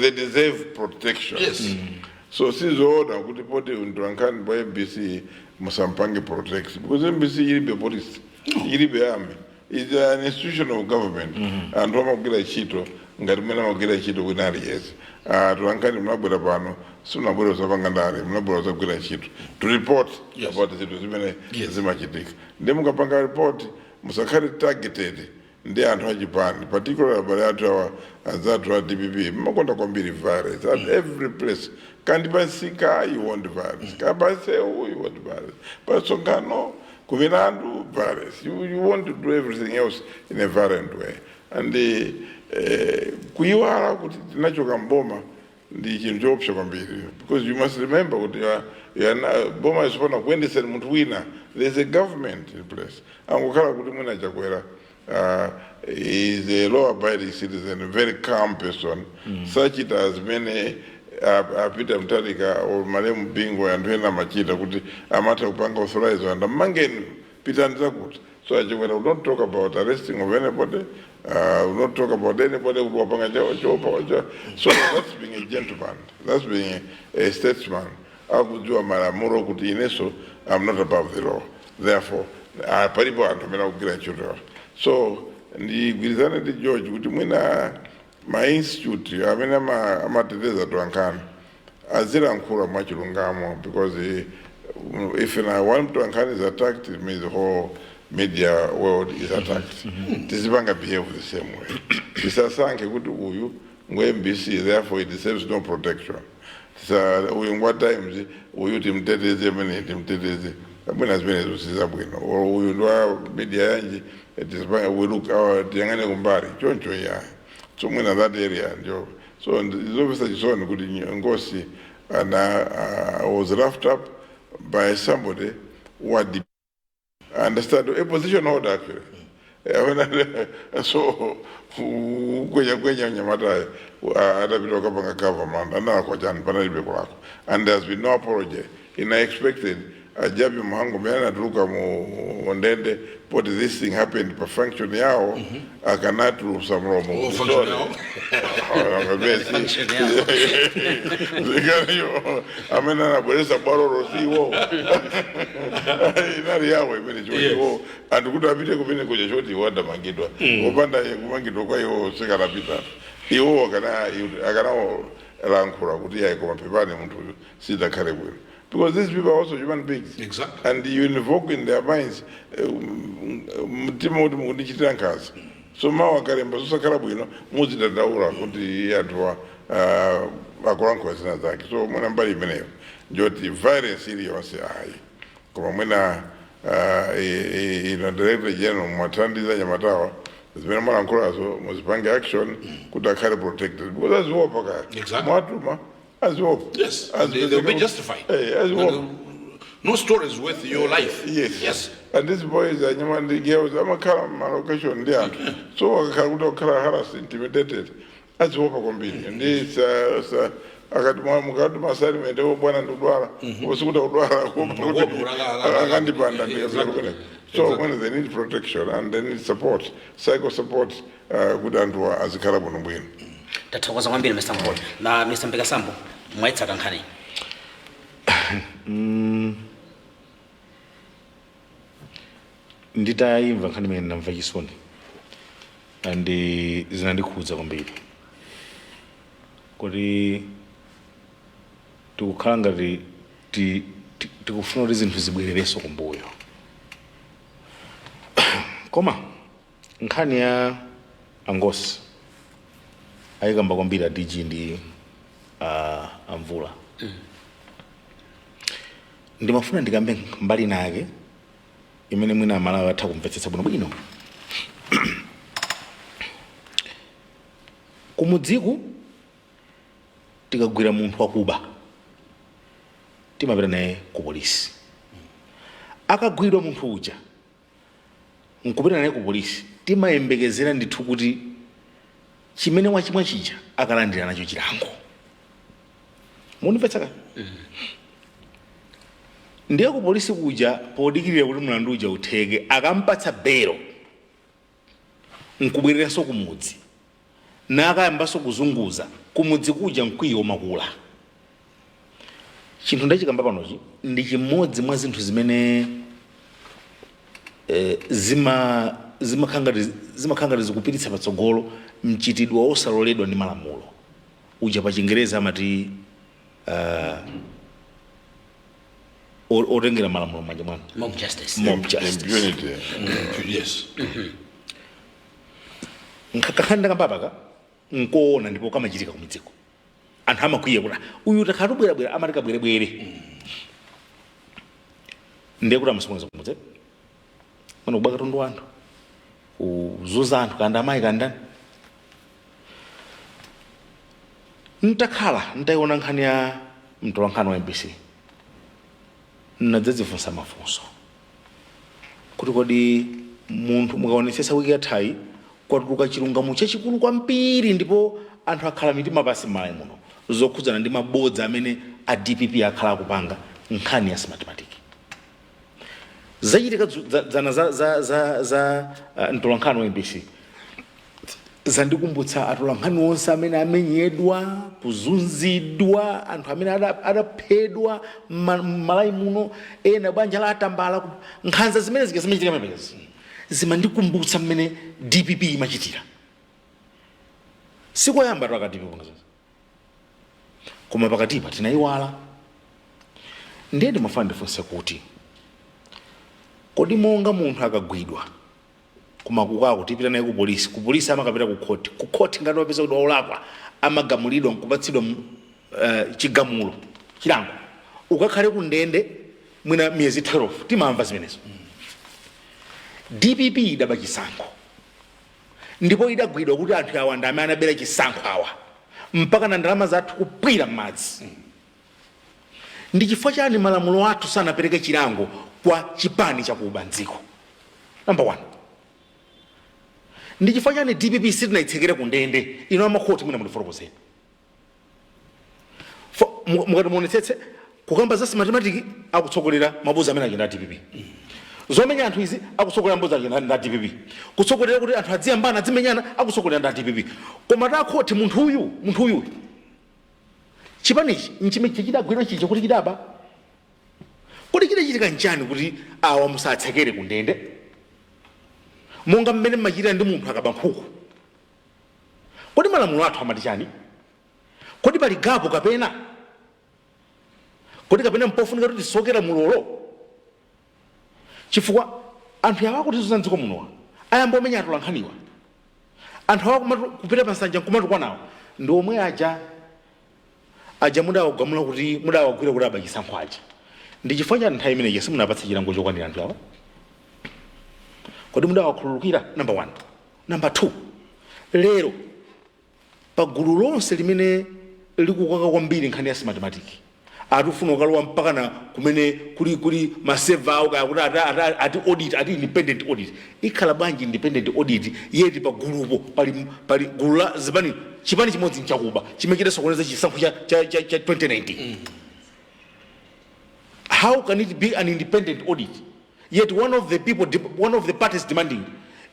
they deserve protection. So sizoona kuti poti mtolankhani pa MBC musampange protect, because MBC ilibe police, ilibe army, is an institution of government. Anthu amagwira ntchito ngati mmene amagwira ntchito kwina aliyense. Atolankhani munabwera pano, simunabwera kuzapanga ndale, munabwera kuzagwira ntchito, to report about zinthu zimene zimachitika. Ndi mukapanga report, musakhale targeted ndi anthu achipani, particularly abale athu awa, anzathu a DPP, mmakonda kwambiri violence at every place. Kandi pansika you want violence, ka pansewu you want violence, pasonkhano, kumilandu violence. You want to do everything else in a violent way and kuyiwala kuti tinachoka mboma ndi chinthu choopsa kwambiri, because you must remember kuti you are boma isipona kuyendesera munthu wina. There's a government in place. Angokhala kuti mwina Chakwera is a law abiding citizen, a very calm person, sachita zimene apita Mutharika or malemu Bingu, anthu ena amachita kuti amatha kupanga authorize anthu, mmangeni, pitani zakuti. So aChakwera will not talk about arresting of anybody, will not talk about anybody kuti wapanga chopa. So that's being a gentleman, that's being a statesman, akudziwa malamulo kuti ineso I'm not above the law, therefore palipo anthu amene akugwira ntchito. So ndigwirizane ndi George kuti mwina ma institute amene amateteza tolankhani azilankhula mwachilungamo, because if na one mtolankhani is attacked, it means the whole media world is attacked. Tizipanga behave the same way. Tisasankhe kuti uyu ngwe MBC, therefore he deserves no protection. Tisa uyu ngwa Times, uyu timteteze, amene timteteze, abwina zimenezo sizabwino, or uyu ndwa media yanji, tizipanga we look our tiyang'ane kumbali choncho, iyayi. So mwina that area njo. So ndizomvetsa chisoni kuti Ngosi And was roughed up by somebody who had understand a position holder, actually. So kwenya kwenya mnyamatayo adapita kukapanga cover mlandu analakwa chani? Panalibe kulakwa, and there's been no apology. And I expected a Jappie Mhango mene anatuluka mu ndende poti this thing happened pa function yawo akanatulusa mlomo. Oh, function yawo. Function yawo. Zikaniyo amene anabweresa bwalolo siwo, inali yawo imene choti iwo anthu kuti apite kumene kuja choti iwo adamangidwa. Popanda kumangidwa kwa iwo sekanapita iwo akanalankhula kuti yayi, koma pepani, munthu uyu sidakhale bwino, because these people are also human beings. And you invoke in their minds mtima kuti mukundichitira nkhanza. So mawu akalemba zosakhala bwino muzidandaula kuti anthu akulankhula zina zake. So mwina mbali imeneyo njoti violence iliyonse ayi, koma mwina ino Director General mwathandiza anyamatawa, zimene mwalankhulazo muzipange action kuti akhale protected, because aziopa kaya. Mwatuma aziopa. Yes, they'll be justified. Aziopa. And no story is worth your life. Yes. And these boys, anyama ndi girls, amakhala ma location ndi anthu, so akakhala kuti akukhala harassed, intimidated, aziopa kwambiri. Ndi akati mukati ma assignment o bwana ndikudwala, usikuti akudwala, kuopa kuti Kuopa kuti akandipanda ndikafika kumeneko. So when they need protection and they need support, psycho support, kuti anthu azikhala bwino bwino. Tathokoza kwambiri, Mr Mkolo na Mr Mpekasambo. Mwayitsata nkhani? Nditayimva nkhani imene ndamva chisoni and zinandikhudza kwambiri kuti tikukhala ngati tikufuna kuti zinthu zibwererenso kumbuyo. Koma nkhani ya angosi ayikamba kwambiri a DG ndi amvula. Ndimafuna ndikambe mbali nake imene mwina Amalawi atha kumvetsetsa bwinobwino. Kumudziku tikagwira munthu wakuba timapita naye ku polisi. Akagwidwa munthu uja nkupita naye ku polisi, timayembekezera ndithu kuti chimene wachimwa chija akalandira nacho chilango. Mundimvetsa ka? Ndiye ku polisi kuja, podikirira kuti mlandu uja utheke, akampatsa belo nkubwereranso kumudzi nakayambanso kuzunguza kumudzi kuja, mkwiyo umakula. Chinthu ndachikamba panochi ndi chimodzi mwa zinthu zimene zimakhala ngati zikupititsa patsogolo mchitidwe wosaloledwa ndi malamulo uja, pa Chingereza amati otengera malamulo m'manja mwanu. Mob justice. Mob justice. Impunity. Yes. Kakhani ndakambapaka nkoona ndipo kamachitika kumidziko. Anthu amakwiya kuti, "Ah, uyu takhala tubwerabwera, amati kabwerebwere." Ndiye kuti amasokoneza kumudzi mana, kuba katundu wa anthu, kuzunza anthu, kanda amayi kandani. Ntakhala ntayiona nkhani ya mtolankhani wa MBC, nadzadzifunsa mafunso kuti kodi munthu mukaonetsetsa wiki yathayi kwatuluka chilungamo chachikulu kwambiri ndipo anthu akhala mitima pasi m'Malawi muno zokhudzana ndi mabodza amene a DPP akhala akupanga nkhani ya Smartmatic. Zachitika dzana za mtolankhani wa MBC zandikumbutsa atolankhani onse amene amenyedwa, kuzunzidwa, anthu amene adaphedwa m'Malawi muno, ena banja la atambala, nkhanza zimene zika zimachitika pamenepezi zimandikumbutsa mmene DPP imachitira. Sikoyamba twaka DPP kupanga zonse, koma pakatipa tinayiwala. Ndiye ndimafuna ndifunse kuti kodi monga munthu akagwidwa kumakukako tipita naye ku polisi, ku polisi amakapita ku khoti, ku khoti ngati wapeza kuti waulakwa amagamulidwa nkupatsidwa chigamulo, chilango, ukakhale ku ndende mwina miyezi 12, timamva zimenezo. DPP idaba chisankho ndipo idagwidwa kuti anthu awa ndi amene anabera chisankho awa, mpaka na ndalama zathu kupwira m'madzi. Ndi chifukwa chani malamulo athu sanapereke chilango kwa chipani chakuba mdziko? Number one, ndi chifukwa chani DPP sitinayitsekere ku ndende? Ino amakhoti, mwina mundifotokozeni. Mukati muonetsetse, kukamba za Smartmatic, akutsogolera mabuzi amene achenda DPP. Zomenya anthu izi, akutsogolera mbuzi achenda nda DPP. Kutsogolera kuti anthu adziyambana, adzimenyana, akutsogolera nda DPP. Koma takhoti, munthu uyu chipanichi nchimene chidagwira chicha kuti chidaba, kodi chidachitika nchani kuti awa musatsekere ku ndende monga mmene mmachitira ndi munthu akaba nkhuku? Kodi malamulo athu amati chani? Kodi pali gap, kapena kodi kapena mpofunika kuti tisokera mulolo? Chifukwa anthu awa akutizunza mdziko munowa, ayamba omenya atolankhaniwa, anthu awa kupita pa nsanja nkumatukwanawa, ndi omwe aja aja mudawagamula kuti mudawagwira kuti aba chisankho aja. Ndi chifukwa chani nthawi imeneyi simunapatse chilango chokwanira anthu awa? Kodi mudawakhululukira? Number one. Number two, lero pa gulu lonse limene likukaka kwambiri nkhani ya Smartmatic, atifuna ukalowa mpaka na kumene kuli ma server awo, kaya kuti ati audit, ati independent audit. Ikhala bwanji independent audit, yeti pa gulupo pali gulu la zipani, chipani chimodzi nchakuba chimene chidasokoneza chisankho cha 2019? How can it be an independent audit, yet one of the people, one of the parties demanding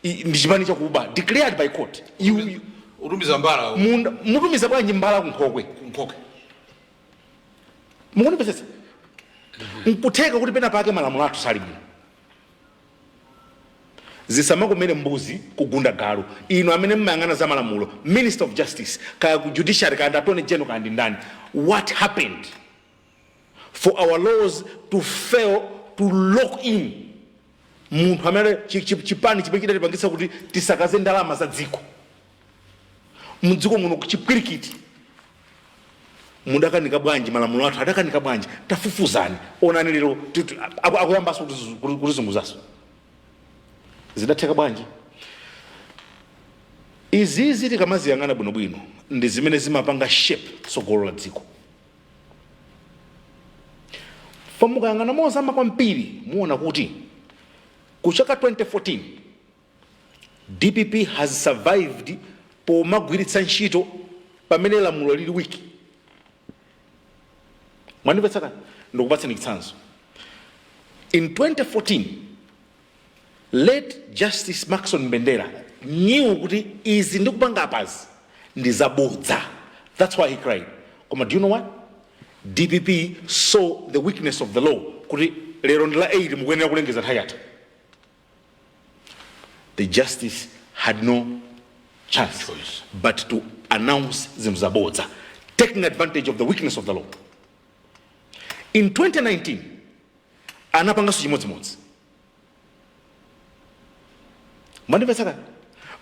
ndi chipani chakuba declared by court? You Utumiza mbala Mutumiza bwanji mbala kunkhokwe? Nkhoke. Mukunipesesa? Nkutheka kuti pena pake malamulo athu sali bwino. Zisamakomere mbuzi kugunda galu. Inu amene mmayang'ana za malamulo, Minister of Justice, kaya ku judiciary, kaya ndi Attorney General, kaya ndi ndani, what happened for our laws to fail to lock in munthu amene chipani chimene chidatipangitsa kuti tisakaze ndalama za dziko mdziko muno, chipwirikiti? Mudakanika bwanji? Malamulo athu adakanika bwanji? Tafufuzani, onani lero akuyambanso kutizunguzaso. Zidatheka bwanji izizi? Tikamaziyang'ana bwinobwino, ndi zimene zimapanga shape tsogolo la dziko. Mukayang'ana mozama kwambiri, muona kuti kuchaka 2014 DPP has survived pomagwiritsa ntchito pamene lamulo lili weak. Mwandimvetsa kani? Ndikupatseni chitsanzo. In 2014, late Justice Maxon Mbendera knew kuti izi ndikupanga apazi ndi zabodza. That's why he cried. Koma do you know what? DPP saw the weakness of the law, kuti lero ndi la 8, mukuyenera kulengeza nthawi yatha. The justice had no chance Choice. but to announce zinthu zabodza, taking advantage of the weakness of the law. In 2019 anapanganso chimodzimodzi. Mwandimvetsa?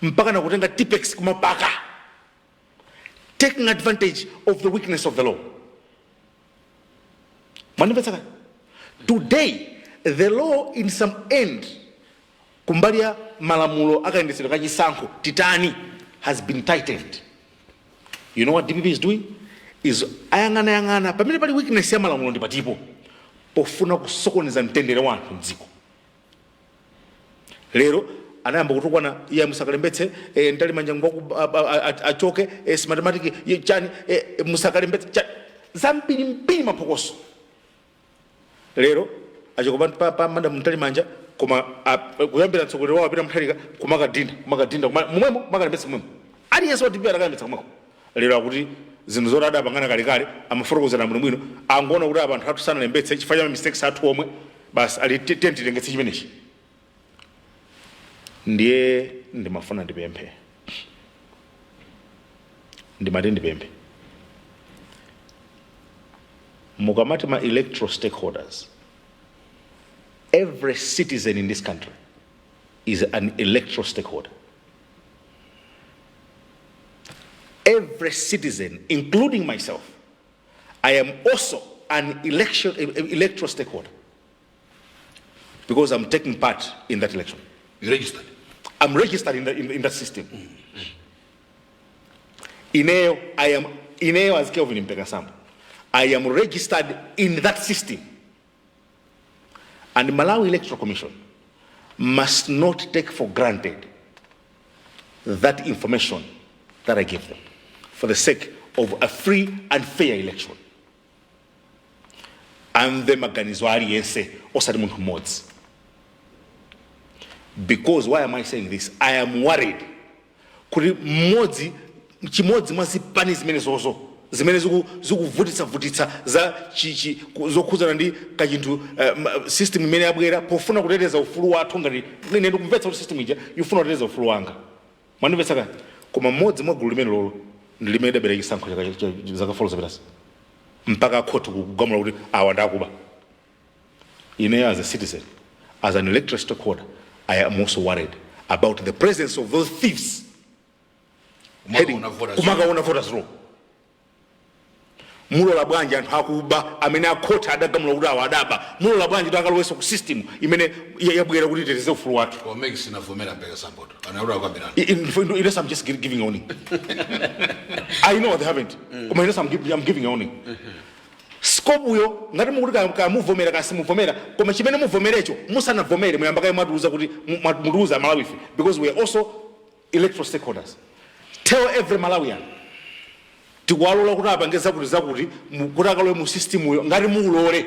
Mpaka nakutenga Tipp-Ex kumapaka, taking advantage of the weakness of the law. Mwandimvetsa? Today the law in some end, kumbali ya malamulo akayendetsedwe kachisankho titani, has been tightened. You know what DPP is doing? Is ayang'anayang'ana pamene pali weakness ya malamulo ndi patipo pofuna kusokoneza mtendere wa anthu mdziko. Lero anayamba kutukwana, iye musakalembetse, Mtalimanja ngwaku achoke, Smartmatic chani, musakalembetse chani, zambirimbiri maphokoso. Lero achoka pa madam Mtalimanja, koma kuyambira mtsogoleri wawo apita Mutharika, kumakadinda, kumakadinda, momwemo makalembetsa momwemo. Aliyense wa DPP atakalembetsa komweko. Lero akuti zinthu zoti adapangana kalekale, amafotokozera bwinobwino, angoona kuti apa anthu athu sanalembetse chifukwa cha mistakes athu omwe, basi ali titengetse chimenechi. Ndiye ndimafuna ndipemphe, ndimati ndipemphe, mukamati ma electoral stakeholders, every citizen in this country is an electoral stakeholder. Every citizen, including myself, I am also an electoral stakeholder because I'm taking part in that election. You registered. I'm registered in that system. Ineyo, I am, ineyo as Kelvin Mpekasambo, I am registered in that system, and Malawi Electoral Commission must not take for granted that information that I give them for the sake of a free and fair election. Amve maganizo aliyense, osati munthu mmodzi. Because why am I saying this? I am worried kuti mmodzi, chimodzi mwa zipani zimene zozo zimene zikuvutitsa-vutitsa za zokhudzana ndi kachinthu, system imene yabwera pofuna kuteteza ufulu wathu. Ngati ine ndikumvetsa kuti system ija ifuna kuteteza ufulu wanga, mwandimvetsa kani? Koma mmodzi mwa gulu limene lolo ndi limene idabera chisankho zaka 4 zapitazi, mpaka khoti kugamula kuti awa ndakuba. Ine as a citizen, as an electoral stakeholder, I am also worried about the presence of those thieves heading Kumakaona voters. Kumakaona voters roll. Mulola bwanji anthu akuba amene akhoti adagamula kuti awa adaba, mulola bwanji kuti akalowenso ku system imene yabwera kuti iteteze ufulu wathu? Koma MEC sinavomera mpeka sampoto anakuti akambirana. Ines, I'm just giving a warning. I know they haven't. Koma ines, I'm giving a warning. Scope uyo, ngati mukuti ka muvomera kasi muvomera, koma chimene muvomerecho musanavomere muyamba kaye mwatiuza kuti mutiuza Malawi ife, because we are also electoral stakeholders. Tell every Malawian tikuwalola kuti apange zakuti zakuti, kuti akalowe mu system uyo. Ngati muulole,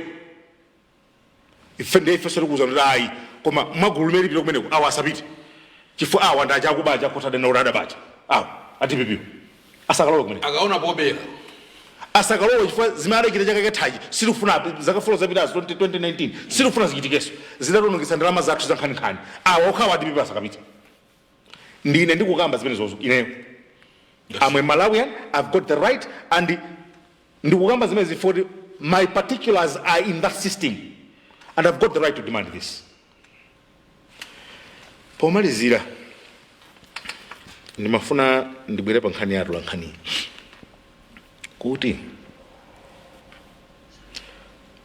ife ndiye ifenso tikuuza kuti ayi, koma mwagulu limene lipita kumeneko, awa asapite, chifukwa awa ndi achakubacha, akhoti adanena kuti adabacha. Awa a DPP asakalowe kumeneko. Akaona pobera. Asakalowe, chifukwa zimene adachita chaka chathachi sitifuna, zaka 4 zapitazo, 2019, sitifuna zichitikenso. Zidatonongesa ndalama zathu za nkhaninkhani. Awa okhawa a DPP asakapite. Ndine ndikukamba zimene zozo ineyo. I'm a Malawian, I've got the right, and ndikukamba zimene zifoti my particulars are in that system and I've got the right to demand this. Pomalizira, ndimafuna ndibwere pa nkhani yathu la nkhani kuti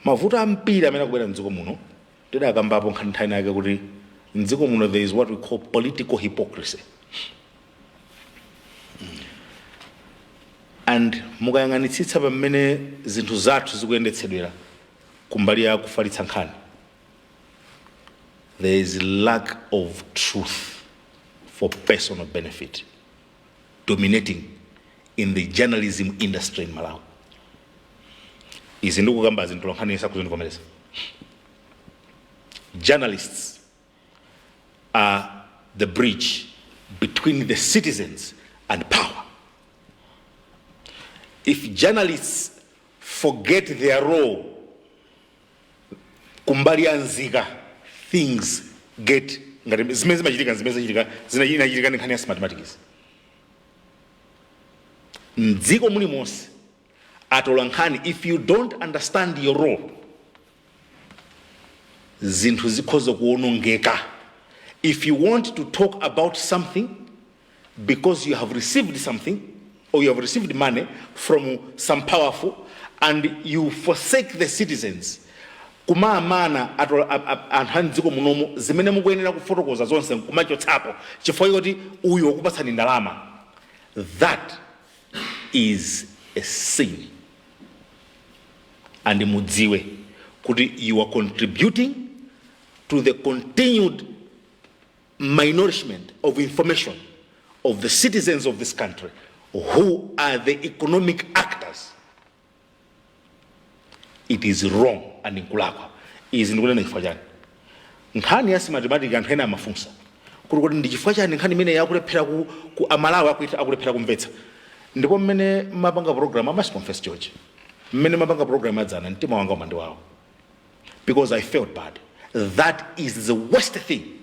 mavuto ambiri amene akubwera mdziko muno, tidakambapo nkhani nthawi yake kuti mdziko muno there is what we call political hypocrisy. And mukayang'anitsitsa pamene zinthu zathu zikuyendetsedwera kumbali ya kufalitsa nkhani, there is lack of truth for personal benefit dominating in the journalism industry in Malawi. Izi ndikukamba zinthu nkhani isakuzondivomereza. Journalists are the bridge between the citizens and power. If journalists forget their role kumbali ya nzika, things get ngati zimene zimachitika, zimene zimachitika, zinachitika ndi nkhani ya Smartmatic. Mdziko mulimonse atola nkhani, if you don't understand your role, zinthu zikhoza kuwonongeka. If you want to talk about something because you have received something or you have received money from some powerful and you forsake the citizens, kumaamana anthu a mdziko munomo zimene mukuyenera kufotokoza zonse nkumachotsapo chifukwa choti uyu wakupatsani ndalama, that is a sin. And mudziwe kuti you are contributing to the continued malnourishment of information of the citizens of this country, who are the economic actors. It is wrong and nkulakwa. Izi ndikunena chifukwa chani? Nkhani ya Smartmatic, anthu ena amafunsa kuti ndi chifukwa chani nkhani imene yakulephera ku Amalawi akulephera kumvetsa. Ndipo mmene mapanga program, I must confess, George, mmene mapanga program adzana, mtima wanga umandiwawa because I felt bad. That is the worst thing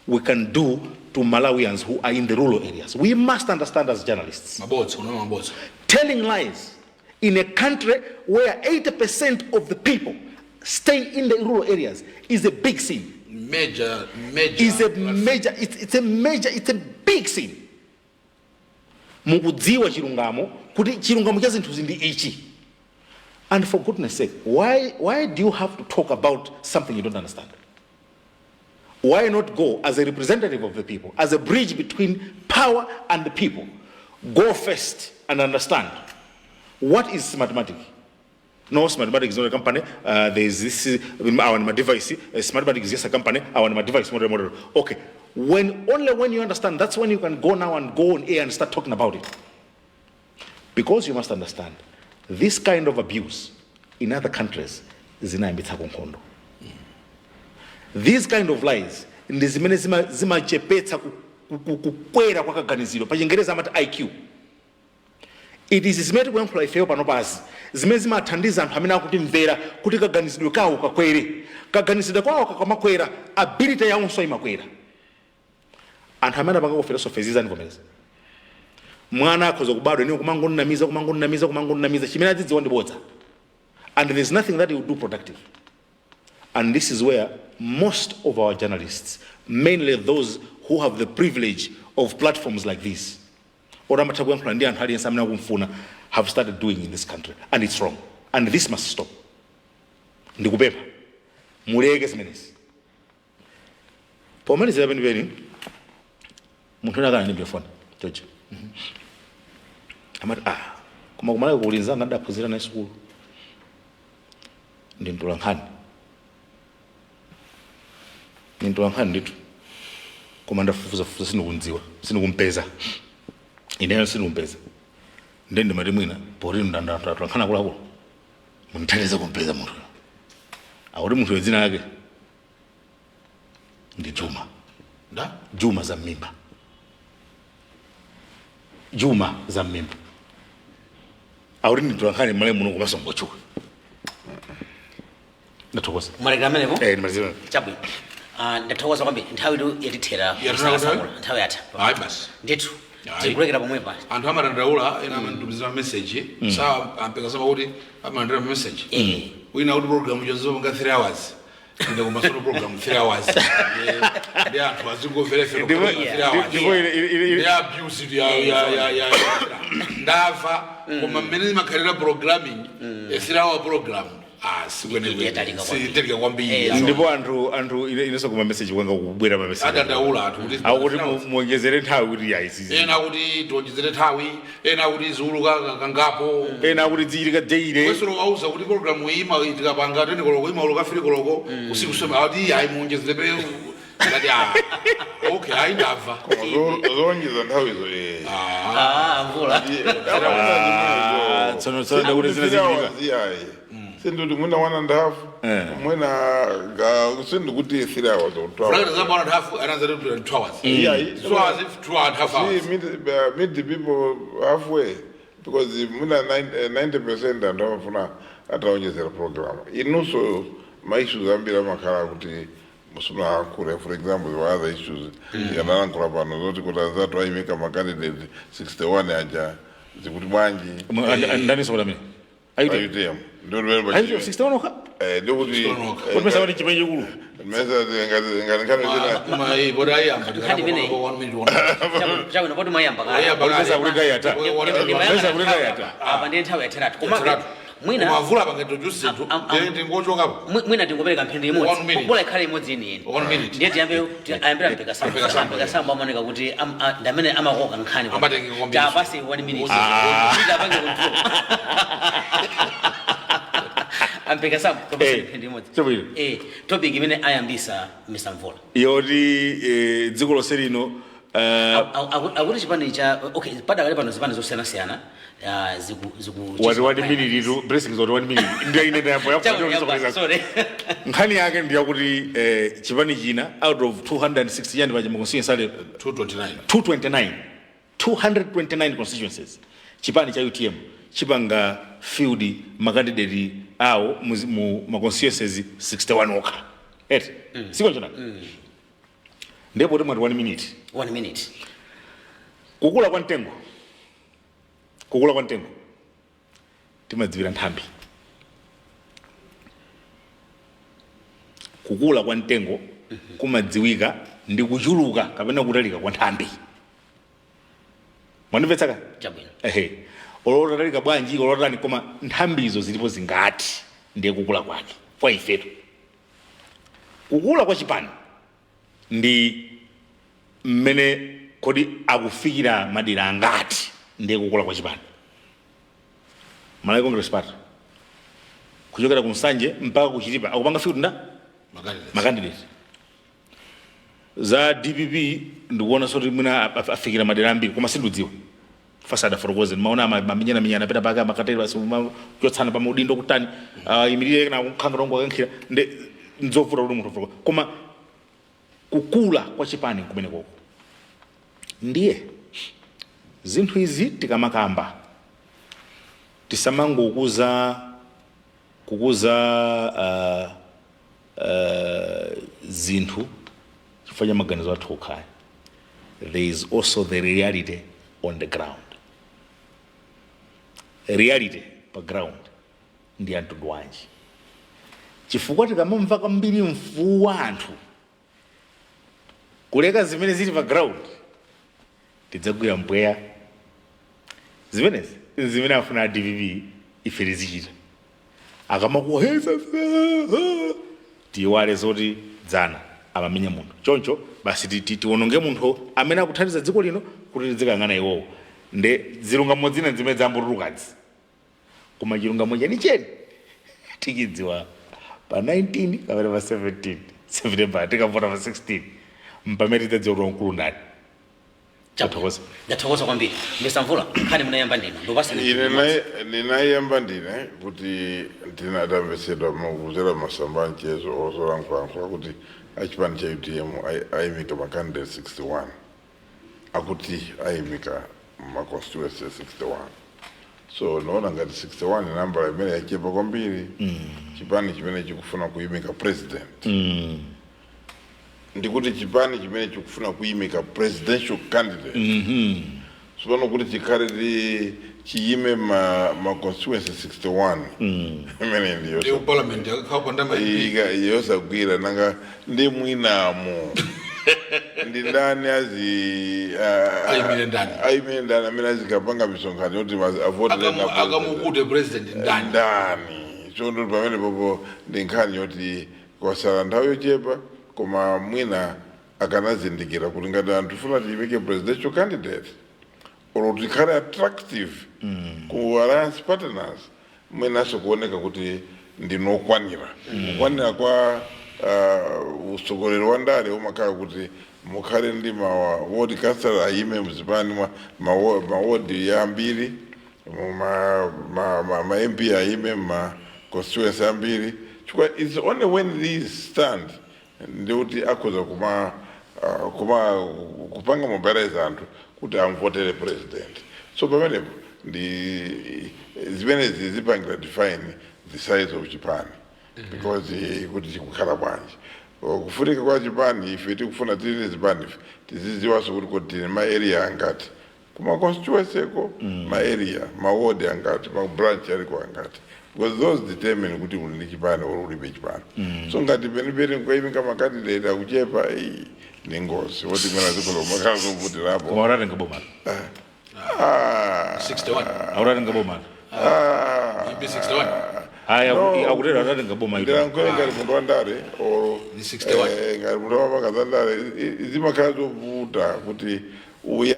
we can do to Malawians who are in the rural areas. We must understand as journalists, Mabodza, unaona mabodza. Telling lies in a country where 80% of the people stay in the rural areas is a big sin. Major, major. Is a major, it's a major, it's a big sin. Mukudziwa chilungamo kuti chilungamo cha zinthuzi ndi ichi. And for goodness sake, why do you have to talk about something you don't understand? Why not go as a representative of the people, as a bridge between power and the people? Go first and understand. What is Smartmatic? No, Smartmatic is not a company. There's this our my device. Smartmatic is just a company. Our my device model model. Okay. When only when you understand, that's when you can go now and go on air and start talking about it. Because you must understand, this kind of abuse in other countries zinayambitsa nkhondo. These kind of lies ndi zimene zimachepetsa kukwera kwa kaganiziro. Pa Chingereza amati IQ. It is zimene tikuyankhula ifeyo pano pasi zimene zimathandiza anthu amene akutimvera kuti kaganizidwe kawo kakwere. Kaganizidwe kawo kakamakwera, ability yawonso imakwera. Anthu amene apanga philosophy zizandivomereza. Mwana akhoza kubadwa niwo kumangonamiza, kumangonamiza, kumangonamiza, chimene adzidziwa ndi bodza, and there's nothing that he will do productive. And this is where most of our journalists, mainly those who have the privilege of platforms like this, or amatha kuyankhula ndi anthu aliyense amene akumfuna, have started doing in this country, and it's wrong, and this must stop. Ndikupempha muleke zimenezi. Pomalizira penipeni, munthu ena akana ndimbe foni George amati, "Ah, koma kumalawi kuli nzanga ndaphunzira naye sukulu, ndi mtolankhani, ndi mtolankhani ndithu, koma ndafufuzafufuza sindikundziwa, sindikumpeza ineyo, sindikumpeza. Ndiye ndimati mwina poti ndatolankhani akuluakulu mundithandize kumpeza munthu." Akuti munthu dzina lake ndi Juma. Nda? Juma za mmimba, Juma za mmimba. Akuti nditolankhani mmale muno komanso ngochuka. Ndathokoza. Mwalekera amenepo? Eh, ndimalizira. Chabwino. Ah, ndathokoza kwambiri. Nthawi itu yatithera. Yatithera Kusalasakula. Nthawi yatha. Hayi basi. Ndithu. Ayi. Tikulekera pomwepa. Anthu amadandaula, ena amanditumizira message, sa ampeka sama kuti amalandira message. Wina kuti program chonzopanga 3 hours, inde kumasono program 3 hours. Ndi anthu azingomvera ife 3 hours. Ndipo Ndi abuse ya ndamva, koma mmene imakhalira programming, a 3 hour program, ah, Yatalika kwambiri. sitalika kwambiri. Ndipo anthu inenso kuma message kwanga kubwera ma message. Adandaula anthu kuti akuti muonjezere nthawi, kuti yayi zizi. Ena kuti tionjezere nthawi, ena kuti ziuluka kangapo. Ena akuti dzichitika daily. Wesolo wauza kuti program ima tikapanga 10 koloko imauluka 3 koloko usiku, sema ati ayi, muonjezere pe. Ngati, ah, okay, ayi, ndamva. Koma zowonjeza nthawizo, eh. Ah, mvula. Ah, tsono ndakuti zina zichitika. Ziyayi, sindikuti mwina one and a half, mwina sindikuti 3 hours or 2 Fulani hours. zamba one and a half, another 2 hours. Yeah, 2 hours, 2.5 hours. See, meet the people halfway, because mwina 90% anthu amafuna ataonjezera program. Inunso ma issues ambiri amakhala kuti musunalankhule. For example, there were other issues yanalankhula pano zoti kuti anzathu ayimika ma candidate 61 aja, zikuti bwanji? Ndaniso kuti amene ayite UTM ndio. Ayite 61 okha? Ndikuti Kuti mesa kuti chimene chikulu. Mesa ngati nkhani zina. Koma eh, bora ayamba. Nkhani imeneyi. 1 minute, 1 minute. Chabwino, poti mwayamba kale. Ayamba kale. Mesa kuti nthawi yatha. Mesa kuti nthawi yatha. Apa ndiye nthawi yatheratu, komabe Yatheratu. mwina Koma mvula panga introduce zinthu. Ndingochokapo. Mwina tingopereka mphindi One imodzi, minute. bola ikhale imodzi yeniyeni. One minute. Ndiye tiyambe, ayambira mpeka sambo. Mpeka sambo. Mpeka sambo amaoneka kuti ndamene amakoka nkhani. Amatenga kwambiri. Tapasi one minute. Ah. Kuti apange control ampeka sambo, tapasi mphindi imodzi. Chabwino. Topic imene ayambisa Mr Mvula. Yoti dziko lonse lino Akuti chipani cha, okay, padakali pano zipani zosiyanasiyana ziku ziku Wati one minute itu, Blessings, wati one minute, ndiyo ine ndayamba. Chabwino, yamba, sorry. Nkhani yake ndiyakuti chipani china out of 260 yani paja constituency ale 229. 229, 229 constituencies, chipani cha UTM chipanga field ma candidate awo mu ma constituencies 61 okha, eti? Sikonjona? Ndipo timati one minute. One minute. Kukula kwa mtengo, kukula kwa mtengo timadziwira nthambi. Kukula kwa mtengo kumadziwika ndi kuchuluka kapena kutalika kwa nthambi. Mwandimvetsaka? Chabwino. Ehe, olotalika bwanji, olotani, koma nthambizo zilipo zingati, ndiye kukula kwake. Kwa ifetu kukula kwa chipani ndi mmene kodi akufikira madera angati, ndiye kukula kwa chipani. Malawi Congress Party kuchokera ku Nsanje mpaka ku Chitipa akupanga field nda Macandidates. Macandidate za DPP ndikuona soti mwina afikira madera ambiri, koma sindidziwa fasada fotokoze. Ndimaona mamenyana pena pake, amakateri basi kuchotsana pa maudindo kutani, imirire na kukhanga tongo akankhira, ndi nzovuta kuti munthu afotokoze, koma kukula kwa chipani kumene koko. Ndiye zinthu izi tikamakamba, tisamangokuza kukuza zinthu chifukwa cha maganizo athu okhayo. There is also the reality on the ground. Reality pa ground ndi ya mtundu wanji? Chifukwa tikamamva kwambiri mfuwu wa anthu kuleka zimene zili pa ground, tidzagwira mpweya. Zimenezi zimene afuna a DPP ife tizichita. Akamakuwa tiyiwale zoti dzana amamenya munthu choncho, basi tiwononge munthu amene akuthandiza dziko lino kuti tizikang'ana iwowo. Nde zilungamo zina zimene zambutulukazi, koma chilungamo chenicheni tichidziwa pa 19 kapena pa 17 September, tikavota pa 16, mpamene tidzadziwa kuti wamkulu ndani. Tathokoza. Ndathokoza kwambiri, Mr Mvula. Nkhani munayamba ndinu, ndikupasani. Ine ninayamba ndine kuti ndinadamvetsedwa mukuzera masamba mchezo ozolankhulalankhula kuti achipani cha UTM ayimika ma candidate 61, akuti ayimika ma constituency 61. So noona ngati 61 nambala imene yachepa kwambiri. Chipani chimene chikufuna kuyimika president, ndikuti chipani chimene chikufuna kuyimika presidential candidate, sipano kuti chikhale ti chiyime ma constituency 61, imene ndiyo ndiyo parliament akakhala panda ma MP. Yosagwira. Nanga ndi mwinamo ndi ndani azi Ayimire ndani? Ayimire ndani amene azikapanga misonkhano yoti avotere na president? Akamukute president ndani? Ndani? Chondo pamene popo ndi nkhani yoti kwasala nthawi yochepa, koma mwina akanazindikira kuti ngati anthu funa tiyimike presidential candidate or tikhale attractive ku alliance partners, mwinanso kuoneka kuti ndinokwanira kukwanira kwa utsogoleri wa ndale umakhala kuti mukhale ndi ma ward councillor ayime mzipani mwa ma ya ambiri, ma MP ayime ma constituency ambiri, chifukwa it's only when these stand ndikuti akhoza kuma kupanga mobilize anthu kuti amvotere president. So pamenepo ndi zimenezi zipangira define the size of chipani, because kuti chikukhala bwanji. Kufunika kwa chipani, ife tikufuna tili zipani, ife tiziziwanso kuti kodi tili ma area angati kuma constituency ko, ma area, ma ward angati, ma branch aliko angati, because those determine kuti uli ndi chipani or ulibe chipani. So ngati penipeni nkoyimika macandidate akuchepa, iyi ni ngozi woti mwina dziko lomakhala zovutirapo. Koma utatenga boma. Ah, 61. Autatenga boma. Ah, MP 61. Aya. No. Akutero atatenga boma ito. Ndilankhule ngati munthu wandale or Ni 61. Ngati munthu wamapanga za ndale, zimakhala zovuta kuti uya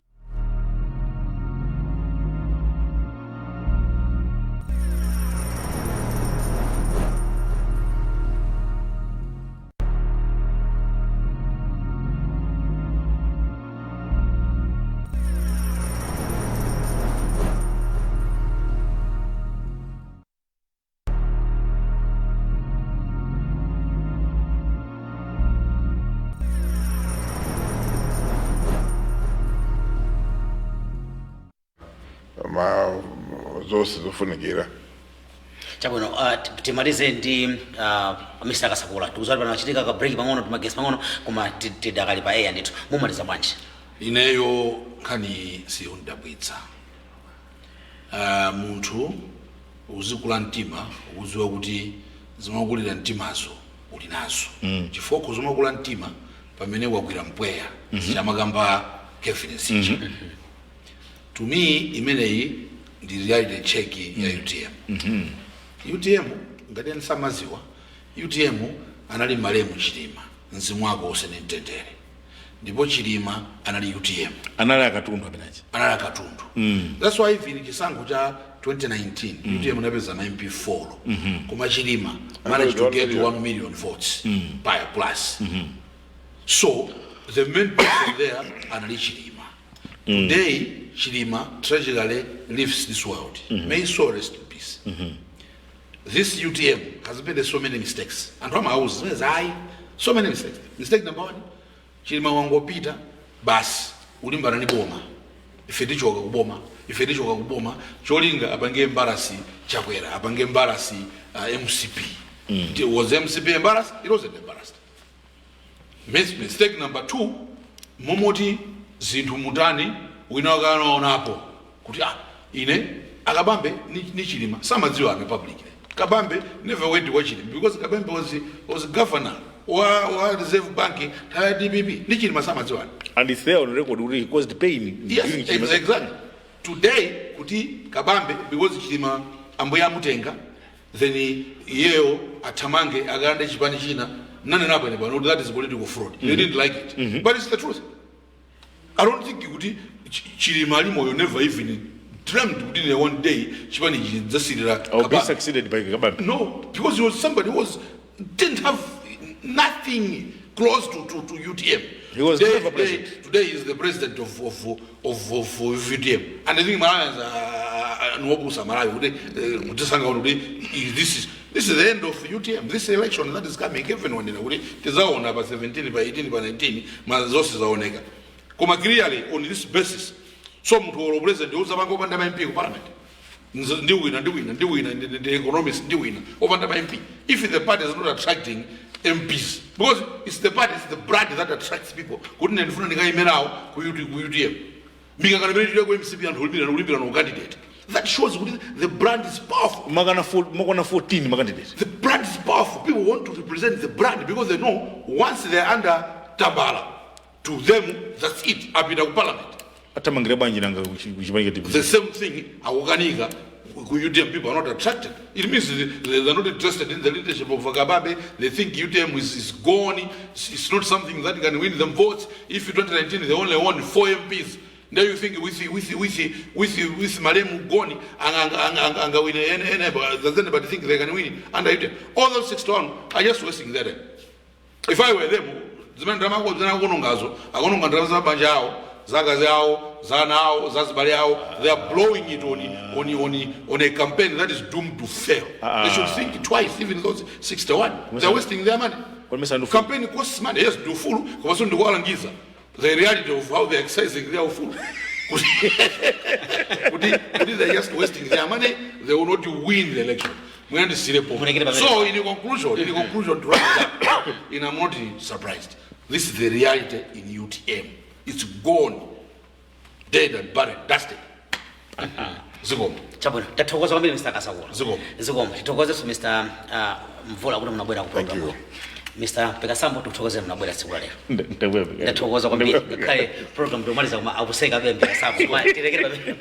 ma zonse zofunikira. Chabwino, timalize ndi Mr Kasakula. Tikuziwa pano achitika ka break pang'ono, timagesi pang'ono, koma tidakali pa air ndithu. Mumaliza bwanji? Ineyo nkhani siyondabwitsa. Munthu uzikula mtima ukudziwa kuti zimakulira mtimazo uli nazo, chifukwa kuzomakula mtima pamene wagwira mpweya, zichamakamba Kevin zija. To me, imeneyi ndi reality check ya UTM. UTM, ngati samaziwa, UTM anali malemu Chilima, mzimu wako usene mtendere. Ndipo Chilima anali UTM. Anali akatundu amenachi. Anali akatundu. That's why even chisankho cha 2019, UTM inapeza ma MP 4, koma Chilima managed to 1 get million. 1 million votes by plus. So the main person there anali Chilima. Today Chilima tragically leaves this world. May his soul rest in peace. This UTM has made so many mistakes. Anthu amauza zimene zayi, so many mistakes. Mistake number one, Chilima wangopita basi, ulimbana ndi boma, ife tichoka kuboma, ife tichoka kuboma, cholinga apange embarrass Chakwera, apange embarrass MCP. Was MCP embarrassed? It wasn't embarrassed. Mistake number two, momoti zinthu mutani, wina wakanaonapo kuti ah, ine akabambe ni Chilima samadziwa ana public. Kabambe never went kwa Chilima because Kabambe was governor wa Reserve Bank nthawi ya DPP, ndi Chilima samadziwana. And it's there on record kuti he caused pain Yes, during Chilima's- exactly. Today kuti Kabambe, because Chilima ambuye amutenga, then iyeyo athamange akalande chipani china. Nanenapo ine pano kuti that is political fraud. They didn't like it, but it's the truth. I don't think kuti Chilima ali moyo never even dreamt kuti in one day chipani chidzasirira Or be Kabambe. Succeeded by Kabambe. No, because he was somebody who was didn't have nothing close to UTM. He was today, never today, president. Today he is the president of UTM. And I think Malawians are nobusa Malawi kuti kutisanga kuti this is the end of UTM. This election that is coming, everyone kuti tizaona pa 17, pa 18, pa 19, ma zonse zaoneka. Koma clearly on this basis, so munthu olo president uzapanga opanda ma MP ku parliament. Ndiwina, ndiwina, ndiwina, ndi economist, ndiwina opanda ma MP. If the party is not attracting MPs, because it's the party, it's the brand that attracts people kuti ine ndifuna ndikayimerawo ku UTM. Mikangano imene tili ku MCP, anthu ulimbirana, ulimbirana candidate, that shows kuti the brand is powerful. Makana 14 macandidate. The brand is powerful. People want to represent the brand because they know once they're under tambala, to them that's it, apita ku parliament. Athamangira bwanji nanga kuchipani cha The same thing akukanika ku UTM. People are not attracted. It means they're not interested in the leadership of Kabambe. They think UTM is gone. It's not something that can win them votes. If in 2019 they only won four MPs, now you think with malemu gone, angawine any, does anybody think they can win under UTM? All those 61 are just wasting their time. If I were them, zimene ndalama zinakuonongazo, akuononga ndalama za mabanja awo, zakazi awo, za ana awo, za azibale awo. They are blowing it on a campaign that is doomed to fail. They should think twice. Even those 61, they are wasting their money. Kwamesa ndi ufulu. Campaign costs money. Yes, ndi ufulu, komanso ndikuwalangiza the reality of how they're exercising their ufulu, kuti they're just wasting their money. They will not win the election. Mwina ndisirepo. Mulekere pamene. So in conclusion, to wrap it up, in I'm not surprised. This is the reality in UTM. It's gone, dead and buried, dusted. Zikomo. Chabwino, tathokoza kwambiri, Mr Kasakula. Zikomo. Zikomo. Tithokozenso Mr Mvula kuti munabwera ku Thank program. you. Mr Pekasambo, tikuthokozeni munabwera tsiku la lero. Ndathokoza kwambiri, ngakhale program ndiomaliza koma akuseka pembe Pekasambo. Koma tilekere pamene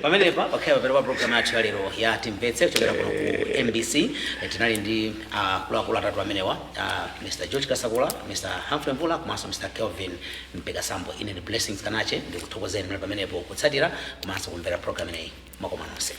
pamenepa pakhale papero pa program yathu ya lero ya Timvetse kuchokera kuno ku MBC. Tinali ndi akuluakulu atatu amenewa, Mr George Kasakula, Mr Humphrey Mvula komanso Mr Kelvin Mpekasambo. Ine ndi Blessings Kanache, ndikuthokozeni mnali pamenepo kutsatira komanso kumvera program ineyi. Mwakoma nonse.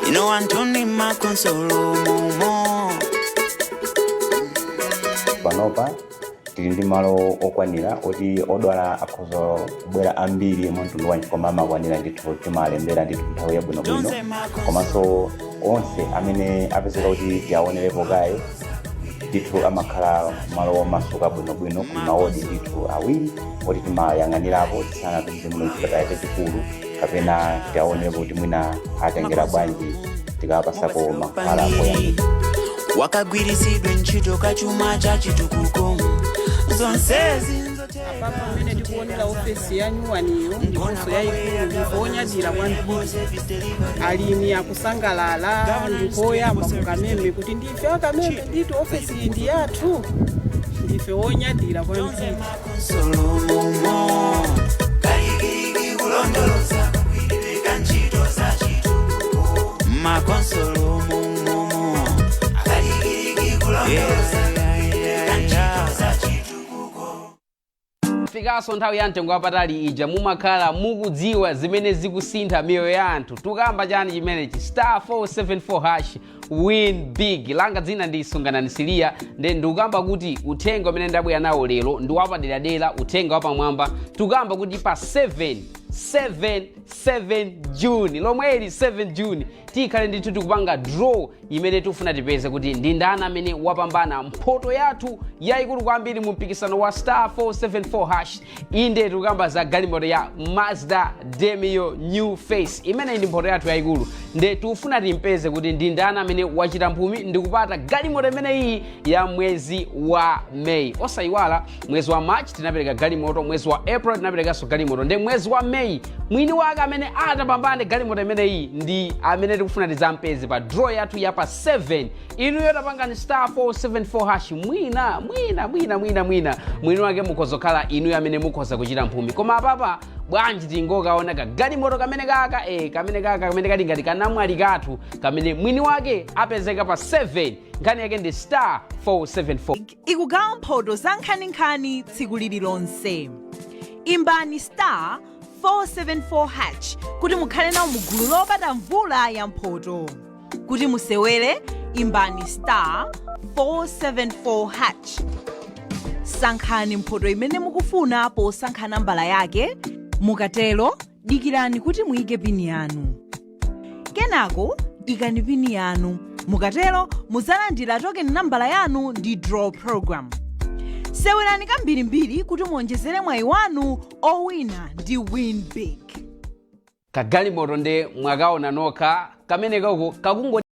You know Anthony makonsolo momo. Panopa tili ndi malo okwanira oti odwala akhoza kubwera ambiri mwa mtundu wanji, koma amakwanira ndithu. Timalembera ndithu nthawi yabwinobwino, komanso onse amene apezeka kuti tiaonerepo kaye ndithu amakhala malo omasuka bwinobwino ku mawodi ndithu awiri oti timayang'anirapo tisanatumize muno chipatala chachikulu kapena tiaonerepo kuti mwina atengera bwanji tikawapasako mankhwala poyambira. Wakagwirisidwe ntchito kachuma cha chitukuko zonsezi. Apapa pamene. Tikuonera ofesi ya nyuwaniyo ndiponso yayikulu, ndife onyadira kwambiri. Alimi akusangalala, ndikoyamba kuKameme kuti ndife aKameme ndithu, ofesi iyi ndi yathu, ndife onyadira kwambiri. Solomomo kalikiliki kulondoloza kugwiririka ntchito za chitukuko makonsolomomomo kalikiliki kulondoloza kugwiririka ntchito za chitukuko. Fikanso nthawi ya mtengo wapatali ija, mumakhala mukudziwa zimene zikusintha miyoyo ya anthu. Tukamba chani chimenechi? *474# win big. Langa dzina ndi Sunganani Siliya. Nde ndikukamba kuti uthenga umene ndabwera nawo lero ndi wapaderadera, uthenga wapamwamba. Tukamba kuti pa 7 7 7 June lomweli, 7 June, tikhale ndithu tikupanga draw imene tikufuna tipeze kuti ndi ndani amene wapambana mphoto yathu yayikulu kwambiri mu mpikisano wa *474#. Inde, tikukamba za galimoto ya Mazda Demio New Face. Imeneyi ndi mphoto yathu yayikulu, nde tikufuna timpeze kuti ndi ndani amene wachita mphumi ndikupata galimoto imeneyi ya mwezi wa May. Osayiwala, mwezi wa March tinapereka galimoto, mwezi wa April tinaperekanso galimoto, nde mwezi wa May mwini wake amene atapambane galimoto imeneyi ndi amene tikufuna tidzampeze pa draw yathu ya pa 7. Inuyo tapangani *474#. Mwina, mwina, mwina, mwina, mwina mwini wake mukhoza kukhala inuyo amene mukhoza kuchita mphumi. Koma apapa bwanji tingokaona kagalimoto kamene kaka, kamene kaka, kamene kali ngati kanamwali kathu, kamene mwini wake apezeka pa 7. Nkhani yake ndi *474. Ikugawa mphoto za nkhaninkhani tsiku lililonse. Imbani *474# kuti mukhale nawo mugulu lopata mvula ya mphoto. Kuti musewere, imbani *474#, sankhani mphoto imene mukufuna posankha nambala yake. Mukatero dikirani kuti muyike pini yanu, kenako ikani pini yanu. Mukatero mudzalandira token nambala yanu ndi draw program. Sewerani kambirimbiri kuti muonjezere mwayi wanu owina ndi Win Big. Kagalimoto nde mwakaona nokha kamene kako kakungo